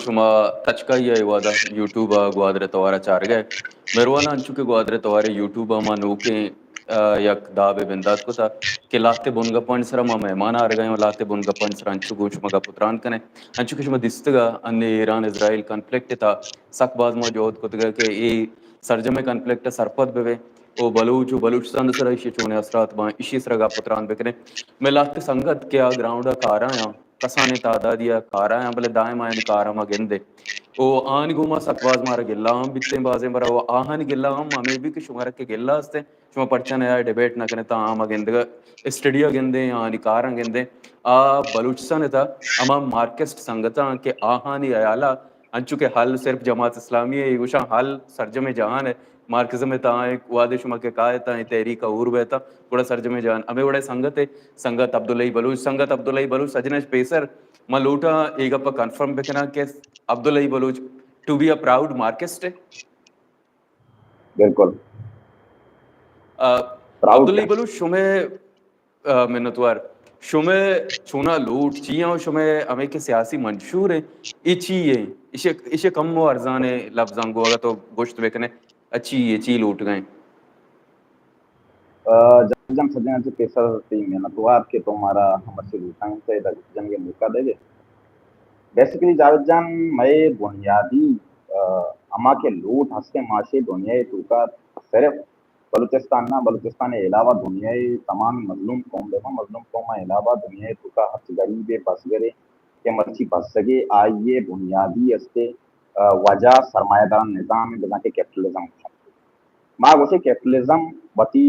شما تچکائی ء وہدا یوٹیوب ء گوادر ء توار ء چارگ ء۔ مہروان، انچو کہ گوادر ء توار ء یوٹیوب ء ما نوکیں، آ، یک دابے بندات کتا کہ لہتے بنگپانی سرا ما مہمان آرگ ء ایں و لہتے بنگپانی سرا انچو گوں شما گپ و تران کنیں۔ انچو کہ شما دیستگ ء، انی ایران اسرائیل کنفلکٹ ء تھا سک باز ما جہد کتگ ء کہ اے سرجمیں کنفلکٹ ء سرپد بہ بیں و بلوچ و بلوچستان ء سرا ایشی چونیں اثرات باں، ایشی سرا گپ و تران بکنیں۔ مئے لہتے سنگت کہ آ گراؤنڈ ء کاراں، کسانیں تعدادی ء کاراں، بلے دائم آیانی کاراں ما گندیں۔ و آہانی گوما سک باز مارا گلہ ہم بیتیں بازیں برا، و آہانی گلہ ہم ہمے بی کہ شمارا کہ گلہ ہستیں، شما پرچا نیائے ڈیبیٹ نہ کنیں، تاں آ ما گندگا اسٹڈی ء گندیں، آہانی کاراں گندیں۔ آ بلوچستان ء تھا ہما مارکسٹ سنگتاں کہ آہانی حیالا انچو کہ حل صرف جماعت اسلامی ء، اے گوشاں حل سرجمیں جہان ء مارکسم ء تاں، وہدے شما کہ کائے تاں، اے تحریک ء ہور بیتاں، گڑا سرجمیں جہان۔ ہمے وڑا سنگت ء، سنگت عبداللہ بلوچ، سنگت عبداللہ بلوچ سجن اش پیسر، من لوٹاں اے گپ ء کنفرم بکناں کہ Abdullah Baloch to be a proud Marxist ہے؟ بالکل۔ آ، پراؤڈ عبداللہ ہے۔ بلوچ، شمے، آ، منتوار، شمے چونا لوٹ چی ہیں و شمے ہمیں کہ سیاسی منشور ہیں، اے چی ہیں؟ اسے، اسے کم و ارزان لفظاں گو اگر تو گوشت بکنے، اچی، اے چی لوٹ گئے؟ آ، جاوید جان، سجن ء چہ پیسر تئی منتوار کہ تو مارا ہمرچی لوٹائینت ء ادا گپ جنگ ء موقع دے دے۔ بیسیکلی جاوید جان، مئے بنیادی، آ، ہما کہ لوٹ ہستیں ماشے دنیا ء توکا صرف بلوچستان نہ، بلوچستان ء علاوہ دنیا ء تمام مظلوم قوم بہ باں، مظلوم قوم ء علاوہ دنیا ء توکا ہرچ غریب ء بزگر ء کہ مرچی بزگ ء آئی ء بنیادی است ء، آ، وجہ سرمایہ داران نظام ء بزاں کہ کیپٹلزم۔ ما گوشے کیپٹلزم وتی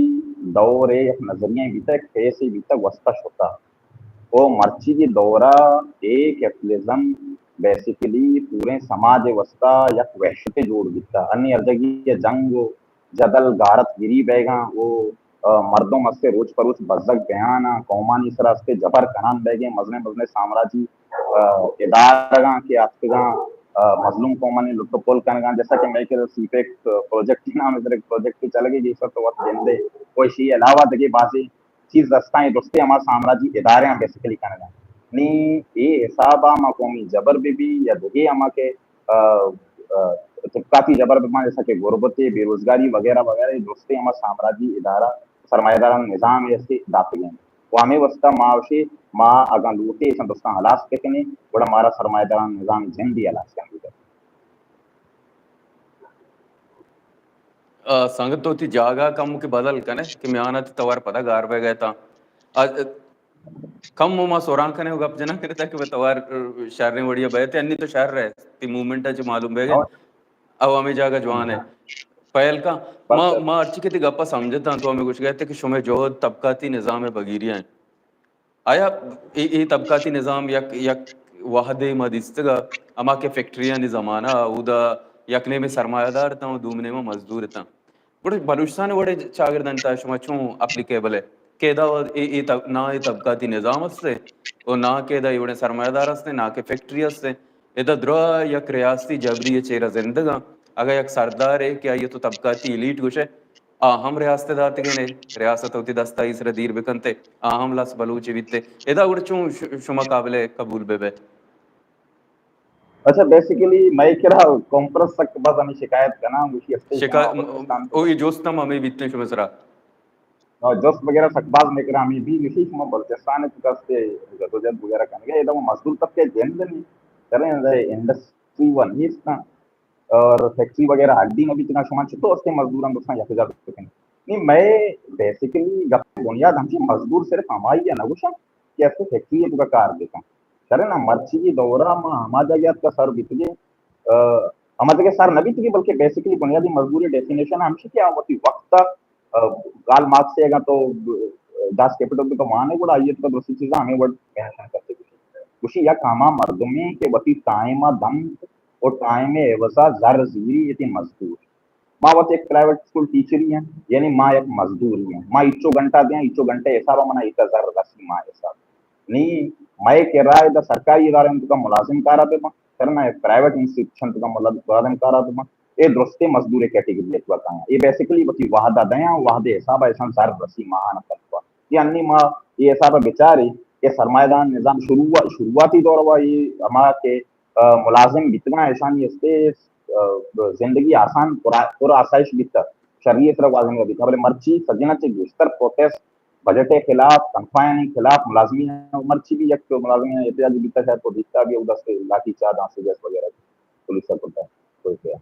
دور ء یک نظریہ بیتگ، یک فیس بیتگ، گوستہ شتہ۔ او مرچی دورا اے کیپٹلزم بیسیکلی پوریں سماج ء واسطہ یک وحشتے جوڑ بیتہ۔ انی ہر جگہ جنگ و جدل، غارت گری بیگاں و، آ، مردم استے روچ پہ روچ بزگ بیان آں، قومانی سرا استے جبر کنان بیگیں، مزنیں مزنیں سامراجی، آ، ادارگاں کہ آتکگاں، آ، مظلوم قومانی لٹ و پل کنگاں، جیسا کہ مئے کہ سی پیک پروجیکٹ نام ء پروجیکٹ چلگے گیسا تو وقت گندے، و اشی علاوہ دگے بازیں چیز دستاں، اے درستے ہما سامراجی ادارے آں بیسیکلی کنگ ء۔ نی اے حساب ء ہما قومی جبر بہ بی یا دگہ ہما کہ، آ، آ، طبقاتی جبر بہ باں، جیسا کہ غربت، بے روزگاری وغیرہ وغیرہ، اے درستے ہما سامراجی ادارہ، سرمایہ داران نظام ء استے داتگ انت۔ و ہمے واسطہ ما وشی ما اگاں لوٹے ایشاں درستاں ہلاس بکنیں، گڑا مارا سرمایہ داران نظام جندی ہلاس کنگ بوتگ۔ آ، سنگت تو وتی جاگہ کم کہ بدل کنے کہ میان ء توار پدا گار بہ گئے تاں۔ آ، کم ما سوران کنے و گپ جنان کنے تاکہ بہ توار، آ، شریں وڑیا بیت۔ انی تو شر ہے، تی موومنٹ ء چہ معلوم بہ گئے۔ او۔ او ہمیں جاگہ جوان ہے۔ پہل کا، ما، بس۔ ما ہرچی کہ تی گپا سمجھتاں تو ہمیں گوش گئے کہ شمے جہد طبقاتی نظام بگیری ہیں۔ آیا اے، اے طبقاتی نظام یک، یک وہدے ما دیستگا، ہما کہ فیکٹریانی زمانہ ء اودا یک نیمے سرمایہ دار اتاں و دوم نیمے مزدور اتاں۔ گڑا بلوچستان ء وڑے چاگردانی تہا شما چون اپلیکیبل ہے کہ ادا اے، اے طب-، نا اے طبقاتی نظام است ہے و نا کہ ادا اے وڑیں سرمایہ دار است ہے، نا کہ فیکٹری است ہے۔ ادا درا یک ریاستی جبری ء چیرا زندگاں۔ اگاں یک سردارے کہ آئی ء تو طبقاتی ایلیٹ گوشے، آ ہم ریاست ء داتگین ء، ریاست ء وتی دست ء آئی سر ء دیر بکنت ء آ ہم لس بلوچے بیت ء۔ ادا گڑا چون ش-، شما قابل قبول بہ بئے؟ اچھا، بیسیکلی مئے کرا کانفرنس سک باز ہمے شکایت کناں، گوشی استے شکا-، شما بلوچستان او اے جست ہم ہمے بیتیں شمے سرا؟ ہاں، جست وغیرہ سک باز مئے کرا ہمے بی، گوشی شما بلوچستان ء تو استے جدوجہد وغیرہ کنگے، ادا وہ مزدور طبقے جند نہیں کریں، انڈسٹری وہ نہیں اس طرح۔ اور فیکٹری وغیرہ حق دی نہ بیتگاں، شما چطور استے مزدوراں درستاں یک جا بکنیں؟ نہیں، مئے بیسیکلی گپ بنیاد ہمچی مزدور صرف ہمائی ء نہ گوشاں کہ استے فیکٹری ء توکا کار بکن۔ شرے نا، مرچی دورا ما ہما جاگہ اتکا سر بیتگیں، آ، ہما جاگہ سر نہ بیتگیں، بلکہ بیسیکلی بنیادی مزدوری ڈیفینیشن ہمشی کہ آ وتی وقت ء، آ، کارل مارکس ء اگاں تو، آ، داس کیپیٹل تو مانے گڑا آئی ء تو درستی چیزاں ہمیں ورڈ مینشن کرتے گوشی۔ گوشی یک ہما مردمے کہ وتی ٹائم ء دنت و ٹائم ء عوضا زر زیری، اے تئی مزدور۔ ما وت یک پرائیویٹ اسکول ٹیچری ہیں، یعنی ما یک مزدوری ہیں۔ ما ایچو گھنٹہ دیاں، ایچو گھنٹہ حساب ء منا ایتا زر رسی ما حساب۔ نی مئے کرا ادا سرکاری ادارے ہم توکا ملازم کارا بہ باں، کرنا یک پرائیویٹ انسٹیٹیوشن توکا ملازم کارا بہ باں۔ اے درستے مزدور کیٹیگری ء توکا کایاں۔ اے بیسیکلی وتی وہد ء دیاں، وہد ء حساب ء ایشاں زر رسی ماہانہ تنخواہ۔ یعنی ما اے حساب ء بچارے کہ سرمایہ دار نظام شروع، شروعاتی دور ء اے ہما کہ آ، ملازم بیتگاں، ایشانی استے، آ، زندگی آسان، پر، پر آسائش بیتا، شری سرا گوازینگا بیتا، بلے مرچی سجنا چے گیشتر پروٹیسٹ بجٹ خلاف، تنخواہانی خلاف، ملازمی مرچی بھی یک ملازمی احتجاج بیتا، شاید تو دیتا بھی، او دست لاٹھی چارج، آنسو گیس وغیرہ پولیس کرتا، کوئی کیا،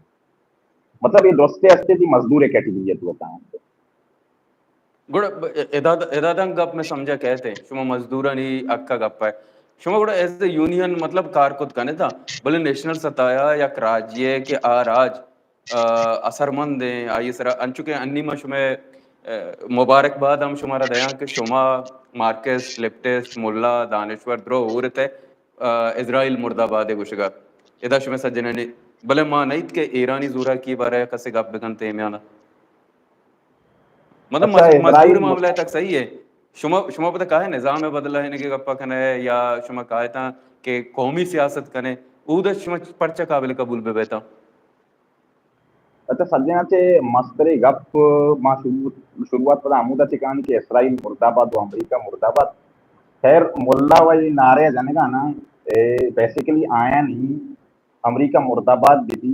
مطلب یہ درستے استے دی مزدور کیٹیگری تو بتائیں۔ گڑا ب-، ادا، ادا داں گپ میں سمجھا کہتے ہیں، شما مزدورانی حق کا گپ ہے۔ شما گڑا ایز اے یونین مطلب کار کت کنے تا، بلے نیشنل سطح یا یک راجیے کہ آ راج، آ، اثرمند ہیں، آئی سرا انچو کہ انی ما شما، آ، مبارکباد ہم شمارا دیاں کہ شما مارکسٹ، لیفٹسٹ، ملا، دانشور درو ہورتے، آ، اسرائیل مردہ باد گوشگا۔ ادا شما سجنانی، بلے ما نیت کہ ایرانی زوراکی بارے کسے گپ بکنت اے میانا۔ مطلب اچھا، مز-، مزدور اسرائیل معاملہ تک صحیح ہے۔ شما، شما پتہ کاہے نظام بدلہ ہنے کہ گپا کنے یا شما کاہے تا کہ قومی سیاست کنے، اود شما پرچہ قابل قبول بہ بیتا؟ اچھا، سجنا چے مسترے گپ ما شروع، شروعات پدا ہمودا چے کانی کہ اسرائیل مردہ باد و امریکہ مردہ باد۔ خیر، ملا و یہ نعرہ جنگا نا، اے، بیسیکلی آیاں ہی امریکہ مردہ باد بہ بی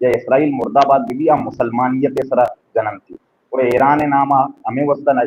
یا اسرائیل مردہ باد بہ بی، آ مسلمانیت ء سرا جننتی۔ اور ایران ء نام ء ہمے واسطہ نہ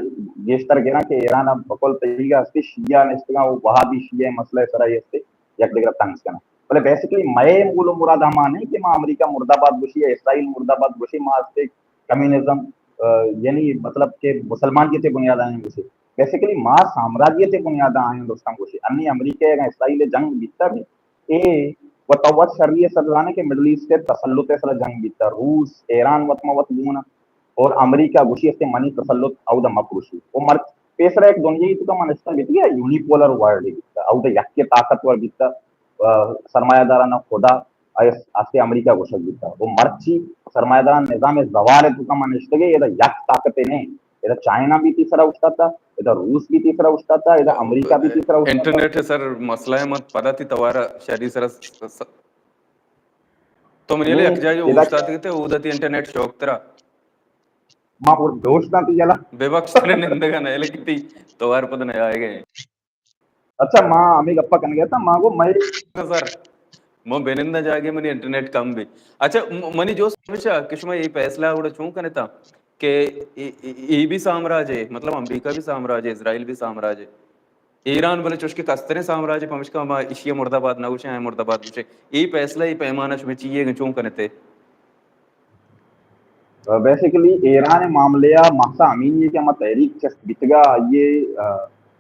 گیشتر گراں کہ ایران ء بقول تیگا ہستی شیعہ نشتگاں و وہابی شیعہ مسئلہ ء سرا یہ ہستی یک دگرا تنز کناں۔ بلے بیسیکلی مئے مول و مراد ہما نہیں کہ ما امریکہ مردہ باد گوشی یا اسرائیل مردہ باد گوشی، ما ہستے کمیونزم، آ، یعنی مطلب کہ مسلمانیت ء بنیاد آئیں گوشی۔ بیسیکلی ما سامراجیت ء بنیاد آئیں درستاں گوشی۔ انی امریکہ اگاں اسرائیل ء جنگ بیتا بھی، اے وت وت شری ء سر زانے کہ مڈل ایسٹ ء تسلط ء سر جنگ بیتا، روس، ایران وت ما وت گون اور امریکہ گوشی استے منی تسلط اودا مپروشی۔ او مرچ پیسرا ایک دنیا تو کا من استا بیتی ہے یونیپولر ورلڈ بیتا، اودا یک طاقتور بیتا، آ، سرمایہ دارانا خدا اس، استے امریکہ گوشگ بیتا۔ او مرچی سرمایہ داران نظام زوال تو کا من اشتگے، ادا یک طاقت نہیں، ادا چائنا بھی تیسرا اٹھتا تھا، ادا روس بھی تیسرا اٹھتا تھا، ادا امریکہ بھی تیسرا اٹھتا تھا۔ انٹرنیٹ سر مسئلہ ہے، مت پدا تی توارا شری سر س-، س-، تو منی لے یک جاگے اوشتات گتے، اودا تی انٹرنیٹ شوک ترا۔ ما اور دوست تی یلا۔ بے بخش تنے نندگا نہ لگتی، توار پد نہ آئے گئے۔ اچھا، ما ہمیں گپا کنگے تا، ما گو میں سر، من بنندہ جاگے منی انٹرنیٹ کم بھی۔ اچھا، م-، منی جو سمجھا کہ شما یہ فیصلہ اڑا چون کنے تا کہ ای، ای، ای بھی سامراج ہے، مطلب امریکہ بھی سامراج ہے، اسرائیل بھی سامراج ہے۔ ایران بلے چوش کہ کستریں سامراج ہے، پمشکا ما اشی مردہ باد نہ گوشیں، آئیں مردہ باد گوشیں۔ ای فیصلہ، ای پیمانہ شما چیئے گن چون کنے تے؟ بیسیکلی ایران ء معاملہ ء مقصد ہمینی کہ ہما تحریک چست بیتگا، آئیے، آ،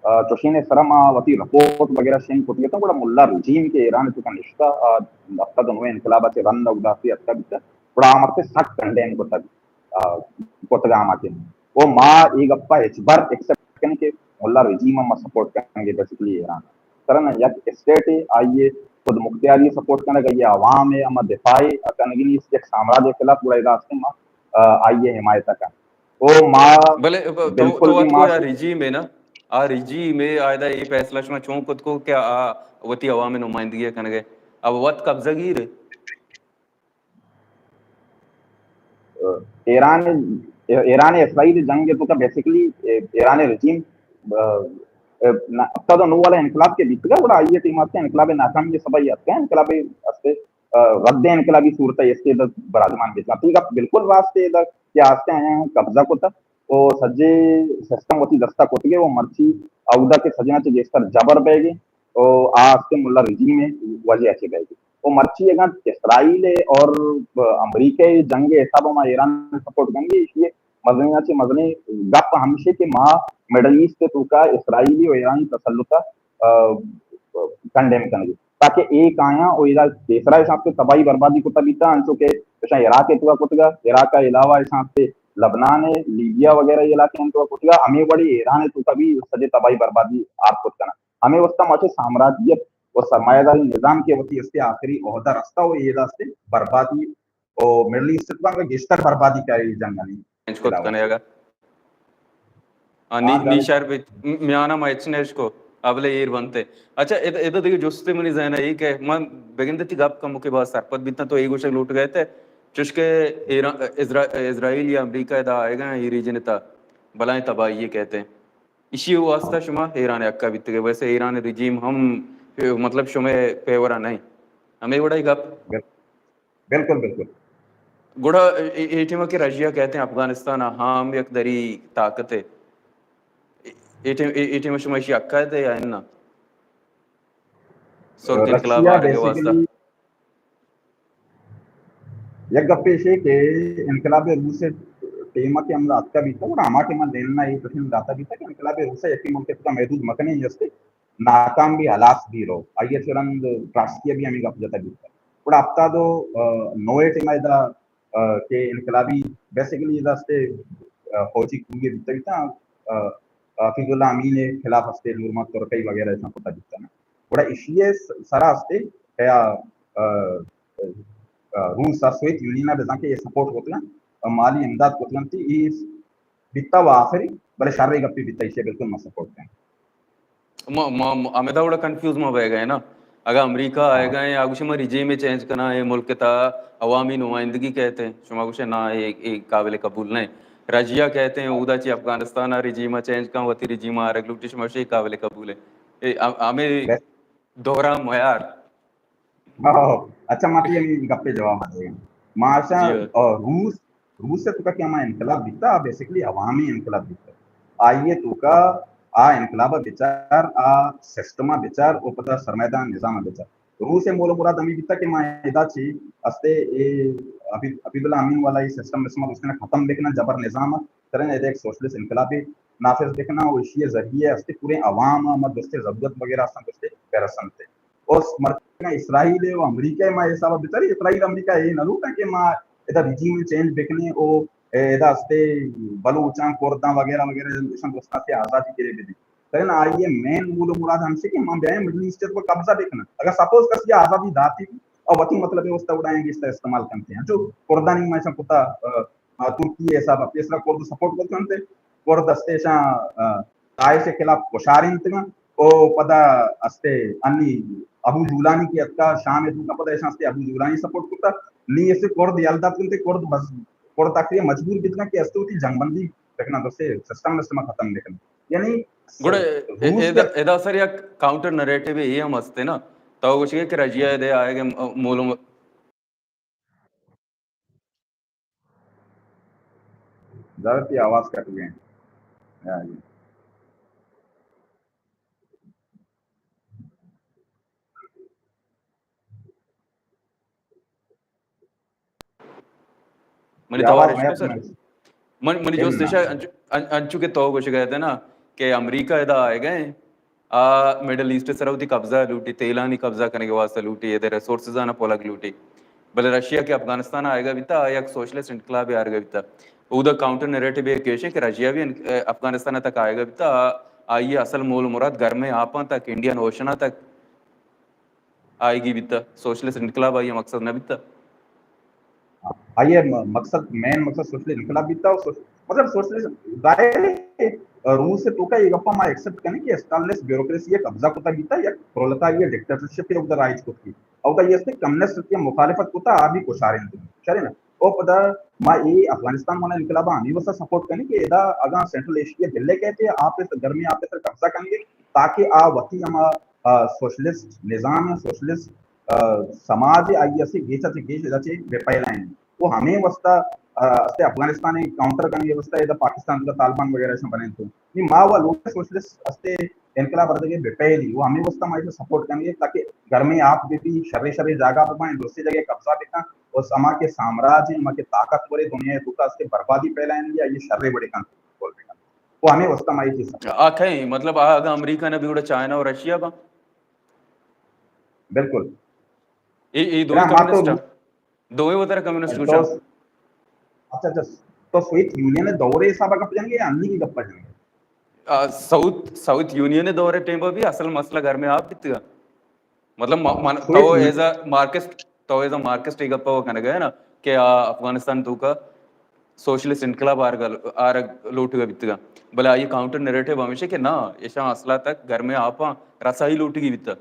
آ، چوشین ء سرا ما وتی رپورٹ وغیرہ شنگ کتگ اتاں، گڑا ملا رجیم کہ ایران ء توکا نشتہ، آ، ہفتاد و نو انقلاب ء چہ رند ء گداسی اتکا بیتگ، گڑا آ مرتے سک کنڈیم کتگ، آ، کتگا ہما کہ او ما اے گپا ہچبر ایکسپٹ کنیں کہ ملا رجیم ء ما سپورٹ کنیں گے، بیسیکلی ایران سرا نہ، یک اسٹیٹ ء آئی ء خود مختیاری سپورٹ کنگ، آئی ء عوام ء ہما دفاع ء کنگی نیست، یک سامراج ء خلاف گڑا ادا ہستیں ما، آ، آئی ء حمایت ء کن۔ او ما بلے ب-، تو، بالکل تو بھی وت ما کو یا رجیم ہے نا، آ رجیم ہے، آئیدا یہ فیصلہ شما چون کت کو کہ آ وتی عوام نمائندگی کنگے، اب وت قبضہ گیر ہے۔ ایران، ایران اسرائیل جنگ تو کا بیسیکلی ایران رجیم، آ، آ، ہفتاد و نو والا انقلاب کے بیتگا، گڑا آئیے ٹیم آتے انقلاب ناکامی سبا یہ آتے انقلاب استے، آ، رد انقلابی صورت ہے، استے در براجمان بیتگا۔ تو یہ بالکل راستے در کہ آستے آیاں قبضہ کتا، او سجے سسٹم وتی دستا کتگے، او مرچی اودا کہ سجنا چے گیشتر جبر بیگے، او آ استے ملا رجیم وجہ چے بیگے۔ او مرچی اگاں اسرائیل اور امریکہ جنگ حساب ما ایران سپورٹ کنگے، اسی مزنیں چے مزنیں گپ ہمشے کہ ما مڈل ایسٹ توکا اسرائیلی و ایرانی تسلط، آ، کنڈیم کنگے۔ تاکہ اے کایاں و ادا پیسرا حساب سے تباہی بربادی کتا بیتا، انچو کہ اشاں عراق ء توکا کتگا، عراق ء علاوہ اشاں سے لبنان ء، لیبیا وغیرہ علاقے ہم توکا کتگا، ہمے وڑی ایران ء توکا بھی سجے تباہی بربادی آپ کت کنا۔ ہمے واسطہ ما چے سامراجیت و سرمایہ داری نظام کے وتی استے آخری عہدہ رستہ و ایدا سے بربادی و مڈل ایسٹ توکا گیشتر بربادی کاری جنگ نہیں۔ انچ کت کنے اگا۔ آ، نی، نی شر بیت، م-، میانا ما ہچ نہ اشکو، ابلے ایر بنتے۔ اچھا، اد-، ادا دگہ جستے منی ذہن ء اے کہ من بگندے تی گپ کمکے باز سرپد بیتاں، تو اے گوشگ لوٹ گئے تے، چوشکہ ایران، اسرا-، اسرائیل یا امریکہ ادا آئیگا اے ریجن تا بلائیں تباہی کہتے ہیں۔ اشی واسطہ شما ایران حقا بیتگے، ویسے ایران رجیم ہم، مطلب، شمے فیورا نہیں۔ ہمے وڑا گپ۔ بل-، بالکل، بالکل۔ گڑا اے، اے ٹیم کہ رشیا کہتے ہیں افغانستان ہم یک دری طاقت ہے۔ اے، a team, a, a team شما ایشی حق ہے یا نہ؟ سرخ انقلاب رشیا آرگ ءِ واسطہ۔ بیسیکلی یک گپے ایش کہ انقلاب روس ءِ ٹیم ءَ کہ حملہ اتکا بیتا، گڑا ہما ٹیم ءَ لینن ءَ اے پشن داتا بیتا کہ انقلاب روس ءَ یکے ملک ءِ توکا محدود مکنیں، جستے ناکام بھی، ہلاس بھی رو۔ آئی ءَ چہ رند ٹراسکی ءَ بھی ہمے گپ جتا بیتا۔ گڑا ہفتاد و نو ءِ ٹیم ءَ ادا، آ، کہ انقلابی بیسیکلی ادا استے، آ، فوجی کوئے بیتا بیتا، آ، آ، حفیظ اللہ امین ءِ خلاف استے نورمحمد ترکی وغیرہ ایشاں کتا بیتا نا۔ گڑا ایشی ءِ س-، سرا استے کہ آ، آ، آ، روس ءَ سوویت یونین ءَ بزاں کہ اے سپورٹ کتگ انت، مالی امداد کتگ انت، اے بیتا و آخری، بلے شریں گپے بیتا، ایشی ءَ بالکل ما سپورٹ کنیں۔ ما، ما، ما ہمدا وڑا کنفیوز ما بئیگا ایں نا۔ اگاں امریکہ آئیگا ایں، آ گوشے ما رجیم ءَ چینج کناں، اے ملک ءِ تہا عوامی نمائندگی کہتے ہیں، شما گوشے نا، اے، اے قابل قبول نہ ایں۔ رشیا کہتے ہیں، اودا چہ افغانستان ءَ رجیم ءَ چینج کن، وتی رجیم ءَ آرگ لوٹی، شما گوشے اے قابل قبول ہے۔ اے ہم-، ہمیں بس۔ دوہرا معیار۔ ہاں، اچھا، ما تئی ہمے گپے جواب ءَ دیاں۔ ما اشاں، جی۔ آ، روس، روس ءِ توکا کہ ہما انقلاب بیتا، آ بیسیکلی عوامی انقلاب بیتا۔ آئی ءِ توکا آ انقلاب ءَ بچار، آ سسٹم ءَ بچار، او پدا سرمایہ دار نظام ءَ بچار۔ روس ءِ مول ءُ مراد ہمے بیتا کہ ما ادا چہ استے اے حفیظ، حفیظ اللہ امین والا اے سسٹم، سسٹم ءَ گوشتن ختم بکناں، جبر نظام ءَ، ترن ادا یک سوشلسٹ انقلابے نافذ بکناں، او ایشی ءِ ذریعے استے پورے عوام ءَ ہما درستیں ضرورت وغیرہ استاں، درستیں برسنت۔ او مرچی اسرائیل ءُ امریکہ ءَ ما حساب ءَ بچاری، اسرائیل امریکہ اے نہ لوٹاں کہ ما ادا رجیم چینج بکنیں او ادا استے بلوچاں، کرداں وغیرہ وغیرہ ایشاں درستاں استے آزادی گرے بدیں۔ ترن آئی ءِ مین مول ءُ مراد ہمشی کہ ما بیائیں مڈل ایسٹ ءَ قبضہ بکناں۔ اگر سپوز کسی آزادی داتی او وتی مطلب ءِ واسطہ اڑائیں گشتہ استعمال کنتے ہیں۔ جو کردانی ما ایشاں کتا، آ، آ، ترکی ءِ حساب ءَ پیسرا کرد سپورٹ کت کنت، کرد استے ایشاں، آ، داعش ءِ خلاف کشار انتگاں، او پدا استے انی ابو جولانی کہ اتکا شام ءِ توکا، پدا ایشاں استے ابو جولانی سپورٹ کتا، نی استے کرد یل دات کنت، کرد بس، کرد آخری مجبور بیتگاں کہ استے وتی جنگ بندی بکناں، درستے سسٹم، سسٹم ختم بکناں۔ یعنی گڑا روس ادا، ادا سر یک کاؤنٹر نریٹو اے ہم استے نا، تو گوشگے کہ رشیا دے آئے گے مولم۔ زیادہ تئی آواز کٹ گئے۔ ہاں جی۔ منی توار اشکو سر؟ من، منی جوست ایشا انچو، ان-، انچو کہ تو گوشگا اتئے نا کہ امریکہ ادا آئیگا ایں، آ مڈل ایسٹ سرا وتی قبضہ لوٹی، تیلانی قبضہ کنگے واسطہ لوٹی، ادے ریسورسز آنا پلگ لوٹی۔ بلے رشیا کہ افغانستان آئیگا بیتا، آ یک سوشلسٹ انقلاب آرگا بیتا۔ اودا کاؤنٹر نیریٹو اے کیشیں کہ رشیا بھی ان-، افغانستان تک آئیگا بیتا، آ، آئی اصل مول مراد گرمیں آپاں تک، انڈین اوشنا تک آئیگی بیتا، سوشلسٹ انقلاب آئی مقصد نہ بیتا۔ آئی ءِ م-، مقصد، مین مقصد سوشلسٹ انقلاب بیتا، اور سوش-، مطلب سوشلسٹ ظاہر ہے، روس ءِ توکا اے گپا ما ایکسپٹ کنیں کہ اسٹالنسٹ بیوروکریسی ءَ قبضہ کتا بیتا، یک پرولتاریٹ ڈکٹیٹرشپ ءَ اودا رائج کت کی۔ اودا یہ است کمیونسٹ کی مخالفت کتا، آ بھی کشاریں دن۔ شرے نا؟ او پدا ما اے افغانستان والا انقلاب ہمیں واسطہ سپورٹ کنیں کہ ادا اگاں سینٹرل ایشیا دلے کہتے آپ اس گرمی آپ اس قبضہ کنگے، تاکہ آ وتی ہما، آ، سوشلسٹ نظام، سوشلسٹ، آ، سماج آئی اسے گیچا چہ گیچ ادا چہ بہ پھیلائیں۔ وہ ہمیں واسطہ، آ، استے افغانستان کاؤنٹر کنگے واسطہ ادا پاکستان کا طالبان وغیرہ سے بنے تو۔ نی ما وہ لوگ سوشلسٹ استے انقلاب اردگے بہ پھیلی، وہ ہمیں واسطہ ما اسے سپورٹ کنگے تاکہ گرمی آپ بھی، بھی شرے شرے جاگہ پر بائیں، دوسری جگہ قبضہ بکن، اور ہما کے سامراج ہیں، ہما کے طاقتور دنیا ہے، تو کا استے بربادی پھیلائیں گے، یہ شرے بڑے کن، وہ ہمیں واسطہ ما یہ چیز آ کہیں، مطلب، آ اگاں امریکہ نہ بھی گڑا چائنا اور رشیا با؟ بالکل۔ اے، اے دوئیں کمیونسٹ ہیں۔ دوئیں وترا کمیونسٹ گوشاں۔ اچھا، اچھا۔ تو سوویت یونین دور حساب گپ جنگے یا انی کی گپ جنگے؟ آ، ساؤتھ، ساؤتھ یونین دور ٹائم بھی اصل مسئلہ گرمیں آپ بیتگا۔ مطلب، ما-، من-، تو ایز اے مارکسٹ، تو ایز اے مارکسٹ اے گپا کنگا ہے نا کہ آ افغانستان توکا سوشلسٹ انقلاب آرگ، آرگ لوٹگا بیتگا۔ بلے آئی کاؤنٹر نیریٹو ہمیشہ کہ نا، ایشاں اصلا تک گرمیں آپاں رسائی لوٹگی بیتا۔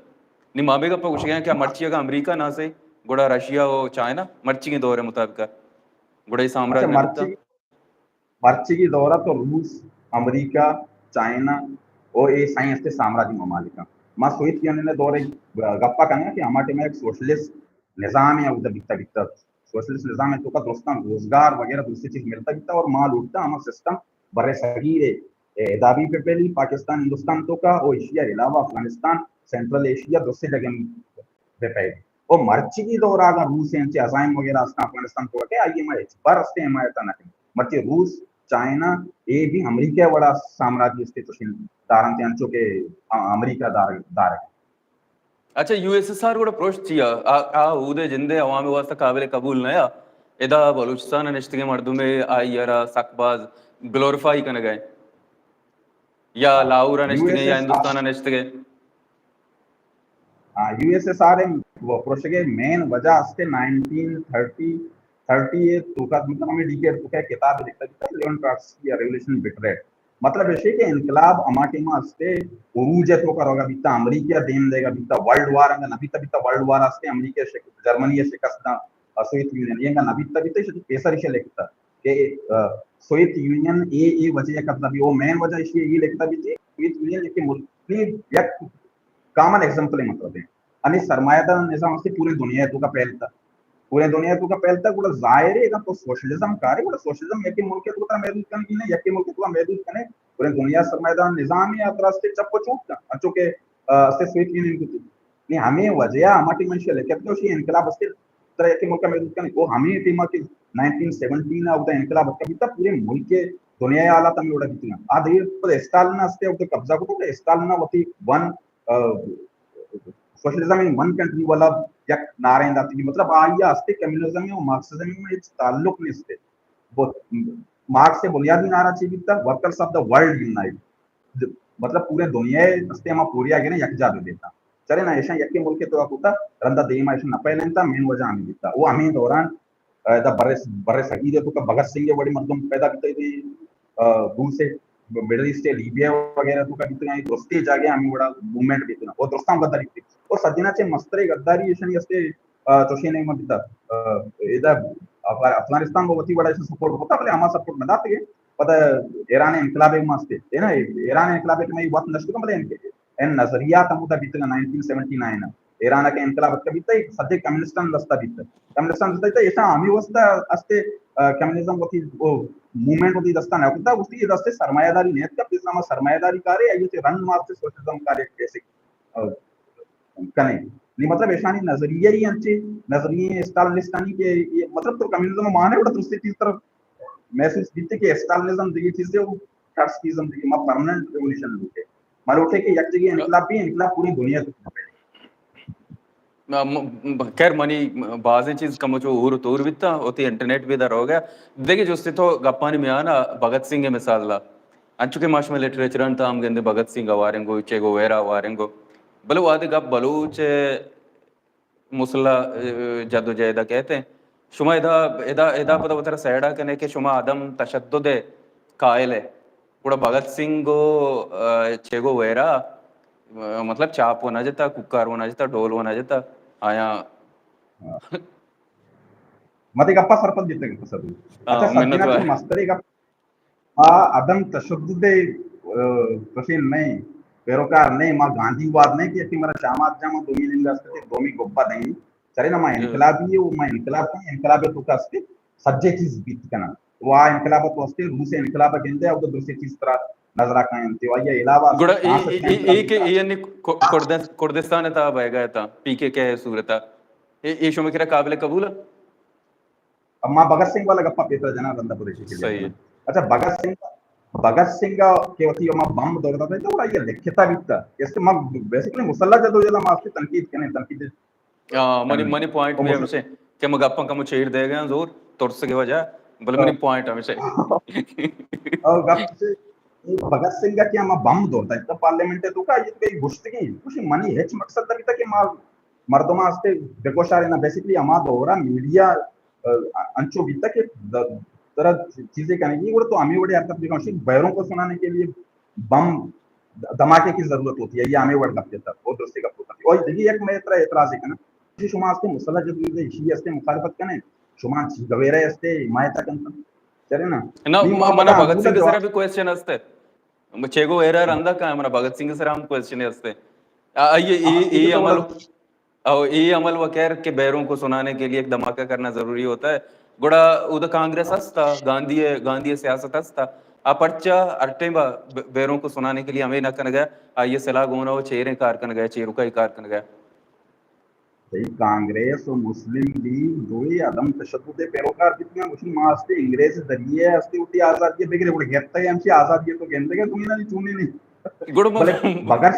نی ما ہمے گپا گوشگا ہیں کہ مرچی اگاں امریکہ نہ سے، گڑا رشیا و چائنا مرچی کے دور مطابق گڑا یہ سامراج نہ بیتا۔ مرچیگی دور ءَ تو روس، امریکہ، چائنا و اے سائیں استے سامراجی ممالک انت۔ ما سوویت یونین ءِ دور ءِ گپ ءَ کنیں کہ ہما ٹائم ءَ یک سوشلسٹ نظام ء اودا بیتا بیتا، سوشلسٹ نظام ء توکا درستاں روزگار وغیرہ دوسری چیز ملتا بیتا، اور ما لوٹتا ہما سسٹم بر صغیر ء، ادا بھی پہ پہلی پاکستان ہندوستان توکا، اور ایشیا علاوہ افغانستان، سینٹرل ایشیا، دوسری جگہ بہ پہلی۔ اور مرچی کی دور اگر روس انچے عزائم وغیرہ استاں افغانستان توکا کہ آئی ما ہچ بر استے حمایت نہ کنیں۔ مرچی روس، چائنا، اے بھی امریکہ وڑا سامراجی استے چوشیں دارنت انچو کہ امریکہ دار، دار۔ اچھا، یو ایس ایس آر گڑا پروش چیا؟ آ، آ اودے جندے عوام واسطہ قابل قبول نہ یا۔ ادا بلوچستان نشتگیں مردمے آئی را سک باز گلوریفائی کنگا یا لاہور نشتگیں یا ہندوستان نشتگیں۔ ہاں، یو ایس ایس آر ء پروشگ ء مین وجہ است نائنٹین تھرٹی، تھرٹی ء توکا، مطلب ہمیں ڈیکیڈ توکا کتاب لکھتا بیتا، لیون ٹراتسکی یا ریولیوشن بیٹریڈ۔ مطلب ایشی کہ انقلاب ہما ٹائم استے عروج ء توکا روگا بیتا، امریکہ دیم دیگا بیتا، ورلڈ وار انگا نہ بیتا، بیتا ورلڈ وار استے، امریکہ شک-، جرمنی ء شکست دا، سوویت یونین، یہ انگا نہ بیتا، بیتا ایشی پیسر ایشی لکھتا کہ، آ، سوویت یونین اے، اے وجہ قبضہ بھی، او مین وجہ ایشی یہ لکھتا بھی تھی، سوویت یونین ایک ملک، یک کامن ایگزامپل ہے، مطلب ہے، یعنی سرمایہ دار نظام سے پوری دنیا تو کا پھیلتا، پوری دنیا تو کا پھیلتا، گڑا ظاہر ہے، اگر تو سوشلزم کارے، گڑا سوشلزم یک ملک تو کا محدود کرنے کی نہیں، یک ملک تو کا محدود کرنے، پوری دنیا سرمایہ دار نظام ہے، اطراف سے چپ و چوٹ کا، چونکہ، آ، سے سوویت یونین کو تھی۔ نہیں، ہمیں وجہ ہمارا ٹیم ایشی لکھتا کہ اسی انقلاب استے طرح کے ملک میں کنے، وہ ہمیں ٹیم کے نائنٹین سیونٹین ء اودا انقلاب اتکا بیتا، پورے ملک ء دنیا ء حالات ہمیں اوڑا بیتگا۔ آ دیر پر اسٹالن استے اودا قبضہ کو، تو اسٹالن وتی ون، آ، سوشلزم ان ون کنٹری والا یک نعرہ داتی، مطلب آئی استے کمیونزم و مارکسزم میں ہچ تعلق نہیں استے۔ وہ مارکس سے بنیادی نعرہ چی بیتا؟ Workers of the world unite. مطلب پورے دنیا ء استے ہما پوریا گریں یک جا بہ بیتا۔ چلے نا، ایشاں یکے ملک ء تو کوتا، رندا دیما ایشاں نہ پھیلینتا، مین وجہ ہمیں بیتا۔ وہ ہمیں دوران، آ، دا بر، بر صغیر ء تو کا بھگت سنگھ ء وڑی مردم پیدا بیتا تھے، آ، روس ء، مڈل ایسٹ ء، لیبیا وغیرہ تو کا بیتا، درستی جاگہ ہمیں وڑا موومنٹ بیتا۔ وہ درستاں غداری تھی۔ اور سجنا چے مسترے غداری ایشانی استے، آ، چوشیں نیمگ بیتا۔ آ، ادا افغا-، افغانستان کو وتی وڑا ایشاں سپورٹ ہوتا، بلے ہما سپورٹ نہ داتے۔ پدا ایران انقلاب ء ماستے، ہے نا، ایران انقلاب ء کہ میں وقت نشتگم، بلے ان، ان نظریات ہمودا بیتگا نائنٹین سیونٹی نائن ء۔ ایران ء کہ انقلاب اتکا بیتا، سجے کمیونسٹان دستا بیتا۔ کمیونسٹان دستا بیتا، ایشاں ہمیں واسطہ استے، آ، کمیونزم وتی، او، موومنٹ وتی دستا نہ کتا، وتی دستے سرمایہ داری نیت کا، بزنس سرمایہ داری کارے، ایو تے رنگ ماستے سوشلزم کارے، بیسک، آ، کنے۔ نی مطلب ایشانی نظریہ ہی انچے، نظریہ اسٹالنسٹانی کہ یہ، مطلب تو کمیونزم مانے وڑا درستی چیز طرف محسوس بیتے کہ اسٹالنزم دیگہ چیزے و ٹرٹسکیزم دیگہ، ما پرماننٹ ریولیوشن لوٹے۔ ما لوٹے کہ یک جگہ انقلاب بھی، انقلاب پوری دنیا تک پھیلے۔ م-، م-، خیر، منی بازیں چیز کمو چو اور تور بیتا، وتی انٹرنیٹ بھی در ہو گیا۔ دیگہ جستے تو گپانی میان ء بھگت سنگھ ء مثال دا۔ انچو کہ ما شما لٹریچران تام گندے بھگت سنگھ ء وارنگو، چے گویرا ء وارنگو۔ بلے وہدے گپ بلوچ ء مسلح، اه، جدوجہد ء کہتے ہیں۔ شما ادا، ادا، ادا پدا وترا سیڈا کنے کہ شما عدم تشدد ء قائل ہے۔ گڑا بھگت سنگھ و، اه، چیگو ویرا، اه، مطلب چاپ و نہ جتا، کوکار و نہ جتا، ڈول و نہ جتا، آیا۔ ہاں۔ متے گپا سرپد بیتے گپا سر۔ ہاں، اچھا، منت سجنا وار۔ مسترے گپ آ عدم تشدد ء، اه، کشین نئے، پیروکار نئے، ما گاندھی واد نئے کہ یکی مرا شامات جا ما دومی ننگ است کہ دومی گپا دیں۔ چرے نا ما ہم۔ انقلابی و ما انقلاب، انقلاب تو کا است سجے چیز بیت کنا۔ و آ انقلاب تو است، روس انقلاب گندے، او درستی چیز ترا نظر آ کائیں۔ تو آیا علاوہ گڑا اے، اے، اے، اے کہ اے یعنی کو-، کردس-، کردستان تا بایگا تا، پی کے کے صورت۔ اے، اے شما کرا قابل قبول ہے؟ اب ما بھگت سنگھ والا گپا پیپر جنا رندا پوری شکل صحیح ہے۔ اچھا، بھگت سنگھ، بھگت سنگھ کہ وتی ما بمب دور دا تو گڑا یہ لکھتا بیتا۔ اس ما بیسیکلی مسلح جدوجہد ما اس کی تنقید کنے، تنقید۔ آ، منی، منی پوائنٹ بھی ہمیشہ کہ ما گپاں کمو چیر دے گئے زور ترس کے وجہ، بلے منی پوائنٹ ہمیشہ۔ اور گپ سے، یہ بھگت سنگھ کا کیا ما بمب دور دا، اتنا پارلیمنٹ ہے تو کا یہ کئی گشتگی، کچھ منی ہچ مقصد دا بیتا کہ ما مردم آستے بگوشارے نا، بیسیکلی ہما دورا میڈیا، ا، انچو بیتا کہ د-، ترا چیزیں کنگی، گڑا تو ہمیں وڑے حرکت بکن، شی بیروں کو سنانے کے لیے بم دھماکے کی ضرورت ہوتی ہے، یہ ہمیں وڑ گپ دیتا، وہ درستی گپ ہوتا ہے۔ اور دیگه یک میں ترا اعتراض ہے کنا، کہ شما آستے مسلح جدوجہد ہے، شی آستے مخالفت کنے، شما چی گویرہ آستے حمایت کن، چلے نا؟ نہ، نہیں، ما منا بڑا بھگت سنگھ جواب سرا بھی کوئسچن ہستے۔ چیگو ایرا رندا کا منا بھگت سنگھ سرا ہم کوئسچن ہستے۔ آ، آئیے، اے، اے عمل او اے عمل و خیر کہ بیروں کو سنانے کے لیے ایک دھماکہ کرنا ضروری ہوتا ہے۔ گڑا اودا کانگریس ہستا، گاندھی، گاندھی سیاست ہستا۔ آ پرچا ہر ٹائم با-، بیروں کو سنانے کے لیے ہمیں نہ کنگا، آئیے سلاح گونا و چیریں کار کنگا، چیروں کا ہی کار کنگا۔ صحیح، کانگریس و مسلم لیگ دوئے عدم تشدد پیروکار بیتگاں، گوشی ما ہستے انگریز ذریعے ہستے وتی آزادی بگرے، گڑا گپتا ہے ہمشی آزادی تو گندگا، تمہیں نہ چونے نہیں۔ گڑا بلے بغیر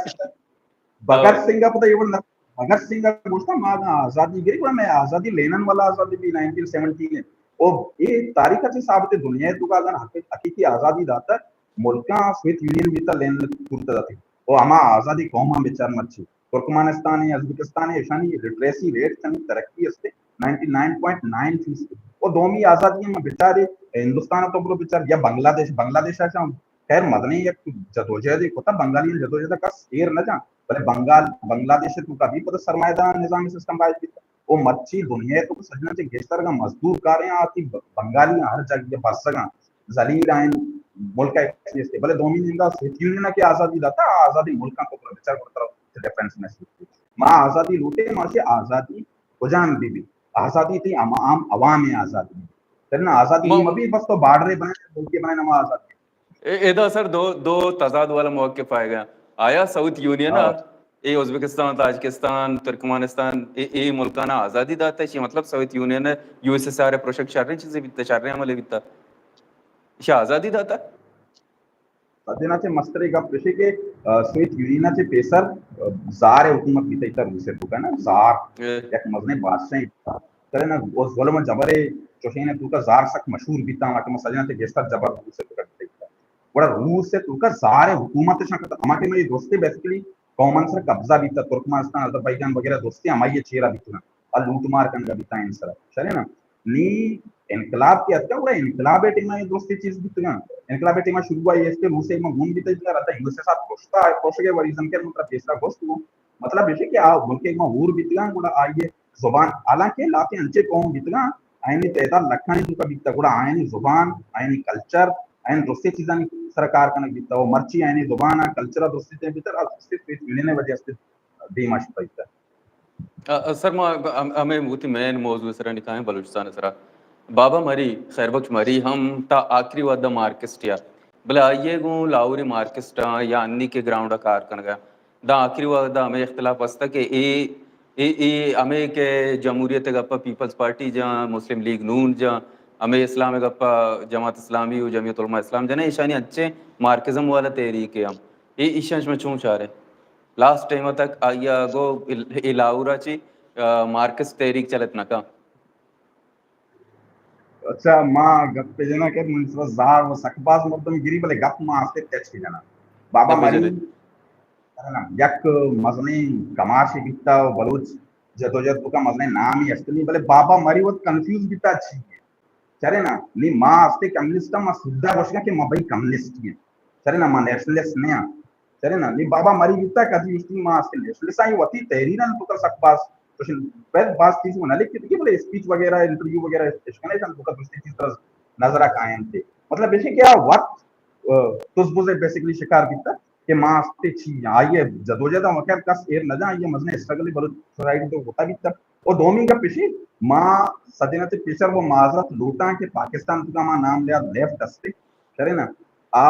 بغت سنگھ ء پدا اے وڑ نہ، بھگت سنگھ ء گوشتہ، ما اگاں آزادی گری، گڑا مئے آزادی لینن والا آزادی بی نائنٹین سیونٹین ء۔ او اے تاریخ ء چہ ثابت ہے، دنیا ء توکا اگاں حقیق-، حقیقی آزادی داتا، ملکاں سویت یونین بیتا، لینن کرتا داتی۔ او ہما آزادی قوماں بچار مرچی۔ ترکمانستان ء، ازبکستان ء، اشانی لٹریسی ریٹ چنی ترقی استے، نائنٹی نائن پوائنٹ نائن فیصد۔ او دومی آزادی ہم بچارے، ہندوستان ء تو برو بچار، یا بنگلہ دیش، بنگلہ دیش ء خیر، مزنیں یک جدوجہدے کتہ، بنگالیاں جدوجہد ء کس ایر نہ جاں، بلے بنگال، بنگلہ دیش ء توکا بھی پدا سرمایہ داران نظامی سسٹم باید بیت۔ او مرچی دنیا ء تو سجنا چہ گیشتر اگاں مزدور کاریں آتی ب-، بنگالیاں ہر جاگہ بسگاں، ذلیل آئین ملک ء چیز تے، بلے دومی نیمگا سویت یونین ء کہ آزادی داتا، آزادی ملکاں تو بچار کرتا ڈیفرنس محسوس بیت۔ ما آزادی لوٹے، ما چہ آزادی کجام بی بی؟ آزادی تی عام، عام عوام آزادی۔ ترنا آزادی ما مبی بس تو بارڈر بنائے، ملک بنائے، نما آزادی۔ اے، ادا سر دو، دو تضاد والا موقف آئے گا۔ آیا سویت یونین ہاں۔ اے ازبکستان، تاجکستان، ترکمانستان، اے، اے ملکانا آزادی داتا، شی مطلب Soviet union, U S S R پروشک شریں چیزیں بیتا، شریں عملے بیتا۔ شی آزادی داتا؟ سدینا چہ مستریں گپ اش کہ، آ، سویت یونین ء چہ پیسر، آ، زار ء حکومت بیتگ ات روس ء توکا نا، زار اے۔ یک مزنیں بادشاہ بیتگ ات۔ ترے نا، او ظلم ء جبر ء چوشین ء توکا زار سک مشہور بیتگ ات، ہما ٹائم ء سدینا چہ گیشتر جبر روس ء توکا بیتگ ات۔ گڑا روس ء توکا زار ء حکومت اشاں کتگ، ہما ٹائم ء اے درستیں بیسیکلی قومانی سر قبضہ بیتگ، ترکمانستان، آذربائیجان وغیرہ درستیں ہمائی ء چیرا بیتگ ات۔ ء لوٹ مار کنگ ء بیتاں انسرا۔ شریں نا؟ نی انقلاب کہ اتکا، گڑا انقلاب ء ٹائم ء درستیں چیز بیتگاں۔ انقلاب ء ٹائم ء شروع آئی ایس کے روس ء ما گون بیتا، جنا ردا یو ایس ایس آر پرشتا، پرشگ ء ریزن کر مطلب پیسرا گوشت گوں۔ مطلب ایش کہ آ ملک ء ما ہور بیتگاں، گڑا آئی ء زبان، حالانکہ لاتے انچے قوم بیتگاں، آئینی تعداد لکھانی توکا بیتا، گڑا آئینی زبان، آئینی کلچر، آئین درستیں چیزانی سر کار کنگ بیتا، و مرچی آئینی زبان ء کلچر ء درستیں چیز بیتا، ء درستیں سویت یونین ء وجہ است دیما شتگ۔ ا-، ا-، سر، ما ہم-، ہمے وتی مین موضوع سرا نکاہیں بلوچستان سرا۔ بابا مری، خیر بخش مری ہم تا آخری وھد مارکسٹ یا، بلے آئی ء گوں لاہوری مارکسٹ آں یا انی کے گراؤنڈ ء کار کنگ ء، داں آخری وھد ء ہمے اختلاف است کہ اے، اے، اے ہمے کہ جمہوریت ء گپ ء پیپلز پارٹی جاں، مسلم لیگ نون جاں، ہمے اسلام ء گپ ء جماعت اسلامی و جمعیت علماء اسلام جاں، ایشانی انچیں مارکزم والا تحریک ء ہم۔ اے ایشاں شما چون چارے؟ لاسٹ ٹائم تک آئی ء گو ال-، اے لاہور ء چی، آ، مارکس تحریک چلت نہ کن۔ اچھا، ما گپ جنا کہ من سرا زار و سک باز مردم گری، بلے گپ ما آستے ٹچ کے جنا۔ بابا مری، یک مزنیں کماشے بیتا و بلوچ جدوجہد کا مزنیں نامی اشتنی، بلے بابا مری وت کنفیوز بیتا چی۔ چرے نا، نی ما استے کمیونسٹ آں، ما سدھا گوشگا کہ ما بھئی کمیونسٹ ہیں۔ چرے نا، ما نیشنلسٹ نہ آں۔ چرے نا، نی بابا مری بیتا کدی اشتی ما استے نیشنلسٹ آں، وتی تحریر آں تو سک باز، چوشن، بہت باز چیز وہ نہ لکھتے کہ بلے اسپیچ وغیرہ، انٹرویو وغیرہ اشکنے شان تو درستی چیز طرح نظر آ کائیں تھے۔ مطلب ایسے کیا وقت، آ، تزبزے بیسیکلی شکار بیتا۔ کہ ما استے چی آں۔ آئی ء جدوجہد ء خیر کس ایر نہ جاں، آئی ء مزنیں اسٹرگل بلوچ سوسائٹی تو ہوتا بیتا۔ و دومی گپ اشی، ما سدینا چہ پیشر و معذرت لوٹاں کہ پاکستان تو ما نام لیا لیفٹ استے، شرے نا؟ آ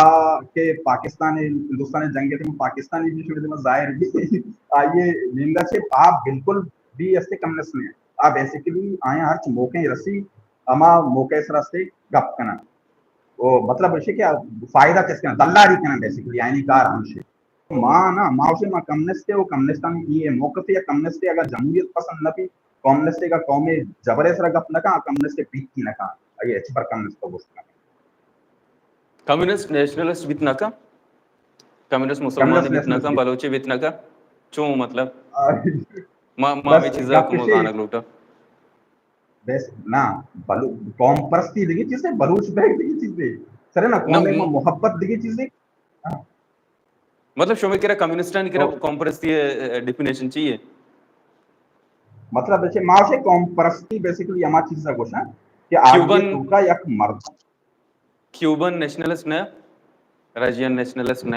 کہ پاکستان، ہندوستان جنگ ء پاکستانی بھی شمے دل ظاہر بھی، آئی ء نندا چہ آ بالکل بھی استے کم نس نے۔ آ بیسیکلی آیا ہرچ موقع رسی، ہما موقع سر استے گپ کنن۔ او مطلب ایشی کہ فائدہ چست کنن، دلاری کنن، بیسیکلی آئینی کار ہمشی۔ ما نا، ما اوشے ما کمیونسٹ ہے، او کمیونسٹانی ای موقف ہے، کمیونسٹ ہے اگر جمہوریت پسند نہ بھی، کمیونسٹ ہے اگر قوم جبرے سرا گپ نہ کن، کمیونسٹ ہے پیتی نہ کن، اگے اچ پر کمیونسٹ تو گوشت نہ کن۔ کمیونسٹ نیشنلسٹ بیت نہ کن؟ کمیونسٹ مسلمان بیت نہ کن، بلوچی بیت نہ کن؟ چون مطلب؟ آ، ما، ما بس ہمیں چیزا گپ کو ایشی زانگ لوٹا۔ بس نا، بلو-، قوم پرستی دگہ چیز ہے، بلوچ بیگ دگہ چیز ہے۔ سرے نا، قوم نہ، میں محبت دگہ چیز ہے۔ ہاں۔ مطلب، شما کرا کمیونسٹانی کرا تو قوم پرستی، اے، اے، ڈیفینیشن چی ہے؟ مطلب، ایسے ما سے قوم پرستی بیسیکلی ہما چیز کا گوشاں کہ آدمی کیوبن، توکا یک مرد۔ کیوبن نیشنلسٹ نہ، رشین نیشنلسٹ نہ۔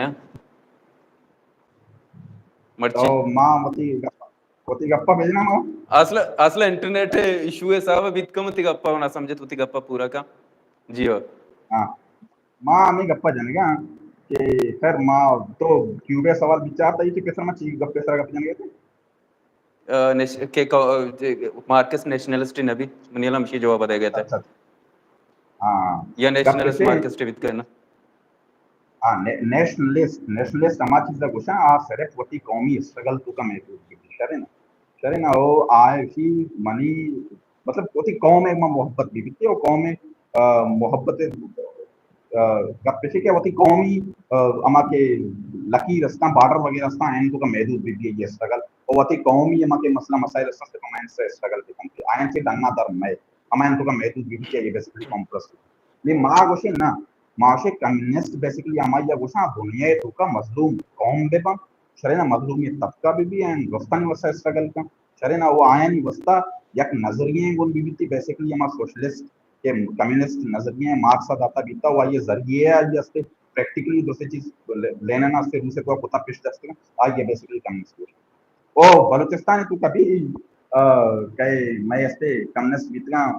مرچی۔ تو ما وتی گپ وتی گپا بجنا ما۔ اصل، اصل انٹرنیٹ ایشو ءِ حساب ءَ بیت کم، وتی گپا نہ سمجھت، وتی گپا پورا کن۔ جی ہو۔ ہاں، ما ہمیں گپا جنگا کہ خیر ما تو کیوبے سوال بچارتا ہی کہ پیسر ما چی گپ، پیسر گپ جنگے تھے۔ آ، نیش-، کہ کو-، جے، مارکس نیشنلسٹ نہ بی، منی الم شی جواب دے گئے تھے۔ اچھا۔ ہاں۔ یا گپ نیشنلسٹ کسے؟ مارکسٹ بیت کرنا۔ ہاں، نے-، نیشنلسٹ، نیشنلسٹ ہما چیز ءَ گوشاں، آ صرف وتی قومی اسٹرگل توکا محدود بی، شرے نا؟ شرے نا؟ او آ اشی منی، مطلب، وتی قوم ءَ ما محبت بی بیتی، او قوم ءَ، آ، محبت، آ، گپ اشی کہ وتی قومی، آ، ہما کہ لکیر استاں، بارڈر وغیرہ استاں، آیانی توکا محدود بی بی یہ اسٹرگل، او وتی قومی ہما کہ مسئلہ مسائل استاں، صرف ہمایانی سے اسٹرگل بکن کہ آیان سے ڈنا در مئے، ہمایانی توکا محدود بی بی کہ یہ بیسیکلی قوم پرست۔ نی ما گوشیں نا، ما گوشیں کمیونسٹ بیسیکلی ہمائی ءَ گوشاں دنیا ءِ توکا مظلوم قوم بہ باں، شرے نا؟ مظلومیت طبقہ بہ بی، آیان درستانی واسطہ اسٹرگل کن، شرے نا؟ وہ آیانی واسطہ یک نظریہ گون بہ بیتی، بیسیکلی ہما سوشلسٹ کہ کمیونسٹ نظریہ مارکس ءَ داتا بیتا، وہ آئی ذریعے آئی استے پریکٹیکلی دوسرے چیز لینن استے روسے تو کتا پیش دست، آئی بیسیکلی کمیونسٹ۔ او بلوچستان تو کبھی، آ، کہ میں استے کمیونسٹ بیتگاں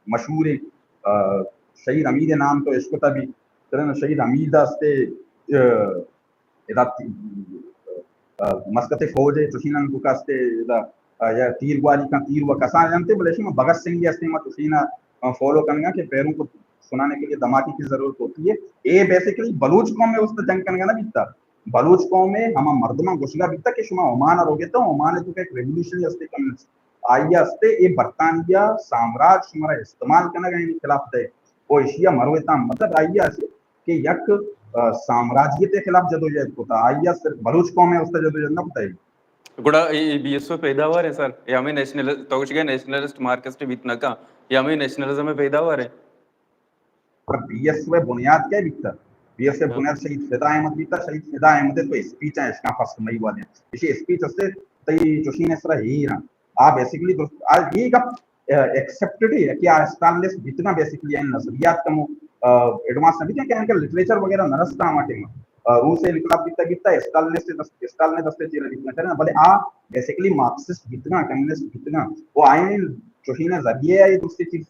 مشہور ہیں، آ، شہید حمید نام تو اشکتا بھی، ترن شہید حمید استے، آ، ادا تی-، آ، مسکت فوج ہے، چوشینن تو کستے ادا، آ، یا تیر گواری کا تیر و کسان جانتے، بلے شما بھگت سنگھ استے ما چوشینا، آ، فالو کنگا کہ پیروں کو سنانے کے لیے دھماکے کی ضرورت ہوتی ہے۔ اے بیسیکلی بلوچ قوم میں اس جنگ کنگا نہ بیتا۔ بلوچ قوم ءِ ہما مردماں گوشگا بیتگ کہ شما عمان ءَ روگے تو عمان ءِ توکا یک ریولوشن استے، کمیونسٹ آئی استے، اے برطانیہ سامراج شمارا استعمال کنگ ءَ، یعنی خلاف دے، او ایشی ءَ مروے تاں مطلب آئی استے کہ یک، آ، سامراجیت ءِ خلاف جدوجہد کتا، آئی ءَ صرف بلوچ قوم ءِ استے جدوجہد نہ کتا۔ گڑا اے، اے بی ایس او پیداوار ہیں سر، یا ہمیں نیشنل، تو گوشگے نیشنلسٹ مارکسٹ بیت نہ کن، یا ہمیں نیشنلزم پیداوار ہیں۔ پر بی ایس او ءِ بنیاد کئے بیتگ؟ بی ایس او ءِ ہاں۔ بنیاد شہید فدا احمد بیتگ، شہید فدا احمد ءِ تو اسپیچ ءَ اشکاں فرسٹ مئی والے۔ ایشی اسپیچ استے تئی چوشین ءِ سرا ہیر آں۔ آ بیسیکلی درست، آ اے گپ، آ، ایکسپٹڈ ہے کہ آ اسٹالنسٹ بیتگاں، بیسیکلی آئی نظریات کمو، آ، ایڈوانس نہ بیتگاں کہ آنکہ لٹریچر وغیرہ نہ رستا ہما ٹائم۔ آ، روس ءِ انقلاب بیتگ بیتگ اسٹالنسٹ دست، اسٹالن ءِ دست ءِ چیرا بیتگ نہ، بلے آ بیسیکلی مارکسسٹ بیتگاں، کمیونسٹ بیتگاں۔ وہ آئی چوشین ءِ ذریعے آئی درست چیز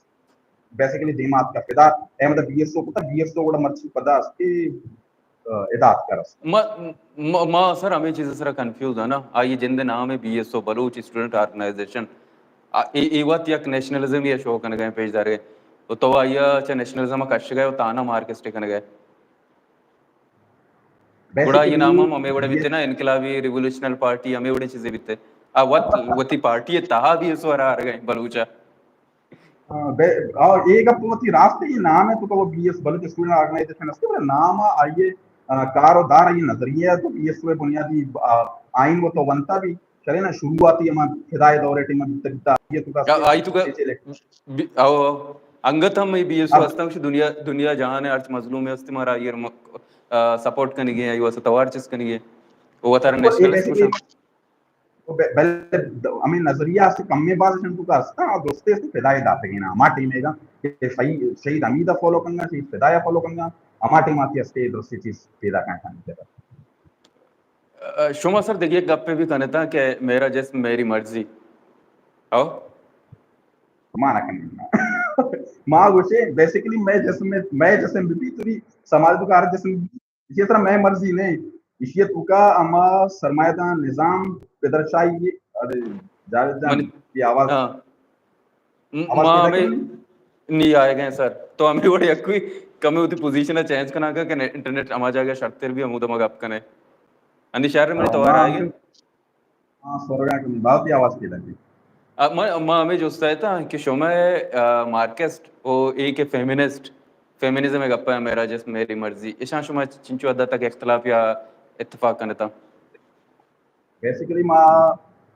بیسیکلی دیما اتکا۔ فدا احمد بی ایس او کتا، بی ایس او گڑا مرچی پدا است کہ، آ، ادا اتکا رست۔ ما، ما، ما سر ہمیں چیز سرا کنفیوز ہاں نا۔ آئی جند نام ہے B S O, Baloch student organisation. آ، اے، اے وقت یک نیشنلزم یا شو کنگا ہیں پیش دارے۔ و تو آئی چا نیشنلزم کشگا ہے و تانا مارکسٹ کنگا ہے۔ گڑا یہ نام ہم ہمیں وڑے بیتے نا، انقلابی ریولوشنل پارٹی ہمیں وڑے چیزیں بیتے۔ آ وت، وتی پارٹی تہا بی ایس او را آرگا ہیں بلوچا۔ ہاں، بے-، اور اے گپ وتی راست ہے، یہ نام ہے تو کہ وہ B S Baloch student organization است، بلے نام آئیے، آ، کار و دار، یہ نظریہ ہے تو بی ایس او بنیادی، آ، آئین وہ تو بنتا بھی، چلے نا، شروعاتی ہما فدائے دور ٹیم بیتا بیتا، یہ تو کا آئی تو کا چیچے لے۔ بی-، او، انگت ہم یہ بی ایس او اب ہستاں کہ دنیا، دنیا جہان ہے، ہرچ مظلوم ہے، ہستے مارا یہ م-، آ، سپورٹ کنگے، یہ واسطہ توار چیز کنگے، وہ تارا تو یہ نیشنلسٹ بیسیکلی کچھ تو بے-، بلے د-، ہمیں نظریہ است کم میں باز شن تو کا است، اور دوستے است فدائے داتگین، ہما ٹیم ہے گا کہ شہید، شہید حمید فالو کنگا، شہید فدائے فالو کنگا، ہما ٹیم آتی است درستی چیز پیدا کرنا۔ آ، شما سر دگہ یک گپے بھی کنتا کہ میرا جسم میری مرضی۔ او؟ ما نہ کنیں۔ ما گوشے بیسیکلی میں جسم میں، میں جسم بھی، بھی تری سماج تو کار جسم بھی، اسی طرح میں مرضی نہیں۔ اسی تو کا اما سرمایہ دار نظام پدرشاہی، ارے جاوید جان منی-، کی آواز۔ ہاں۔ م-، آواز ما پیدا ہمیں کرنی؟ نی آئے گئے سر۔ تو ہمیں وڑے کوئی کمی ہوتی پوزیشن چینج کرنا کہ انٹرنیٹ ہما جگہ شرطر بھی ہمود ما گپ کنے۔ انی شہر میں تو آ، آئے گئے۔ ہاں، سورگا کہ باتی آواز پیدا کی۔ آ، ما، ما ہمیں جوست ایتا کہ شما، آ، مارکسٹ او اے کہ فیمینسٹ، فیمینزم گپا میرا جسم میری مرضی، اشان شما چنچو حد تک اختلاف یا اتفاق کنتا؟ بیسیکلی ما،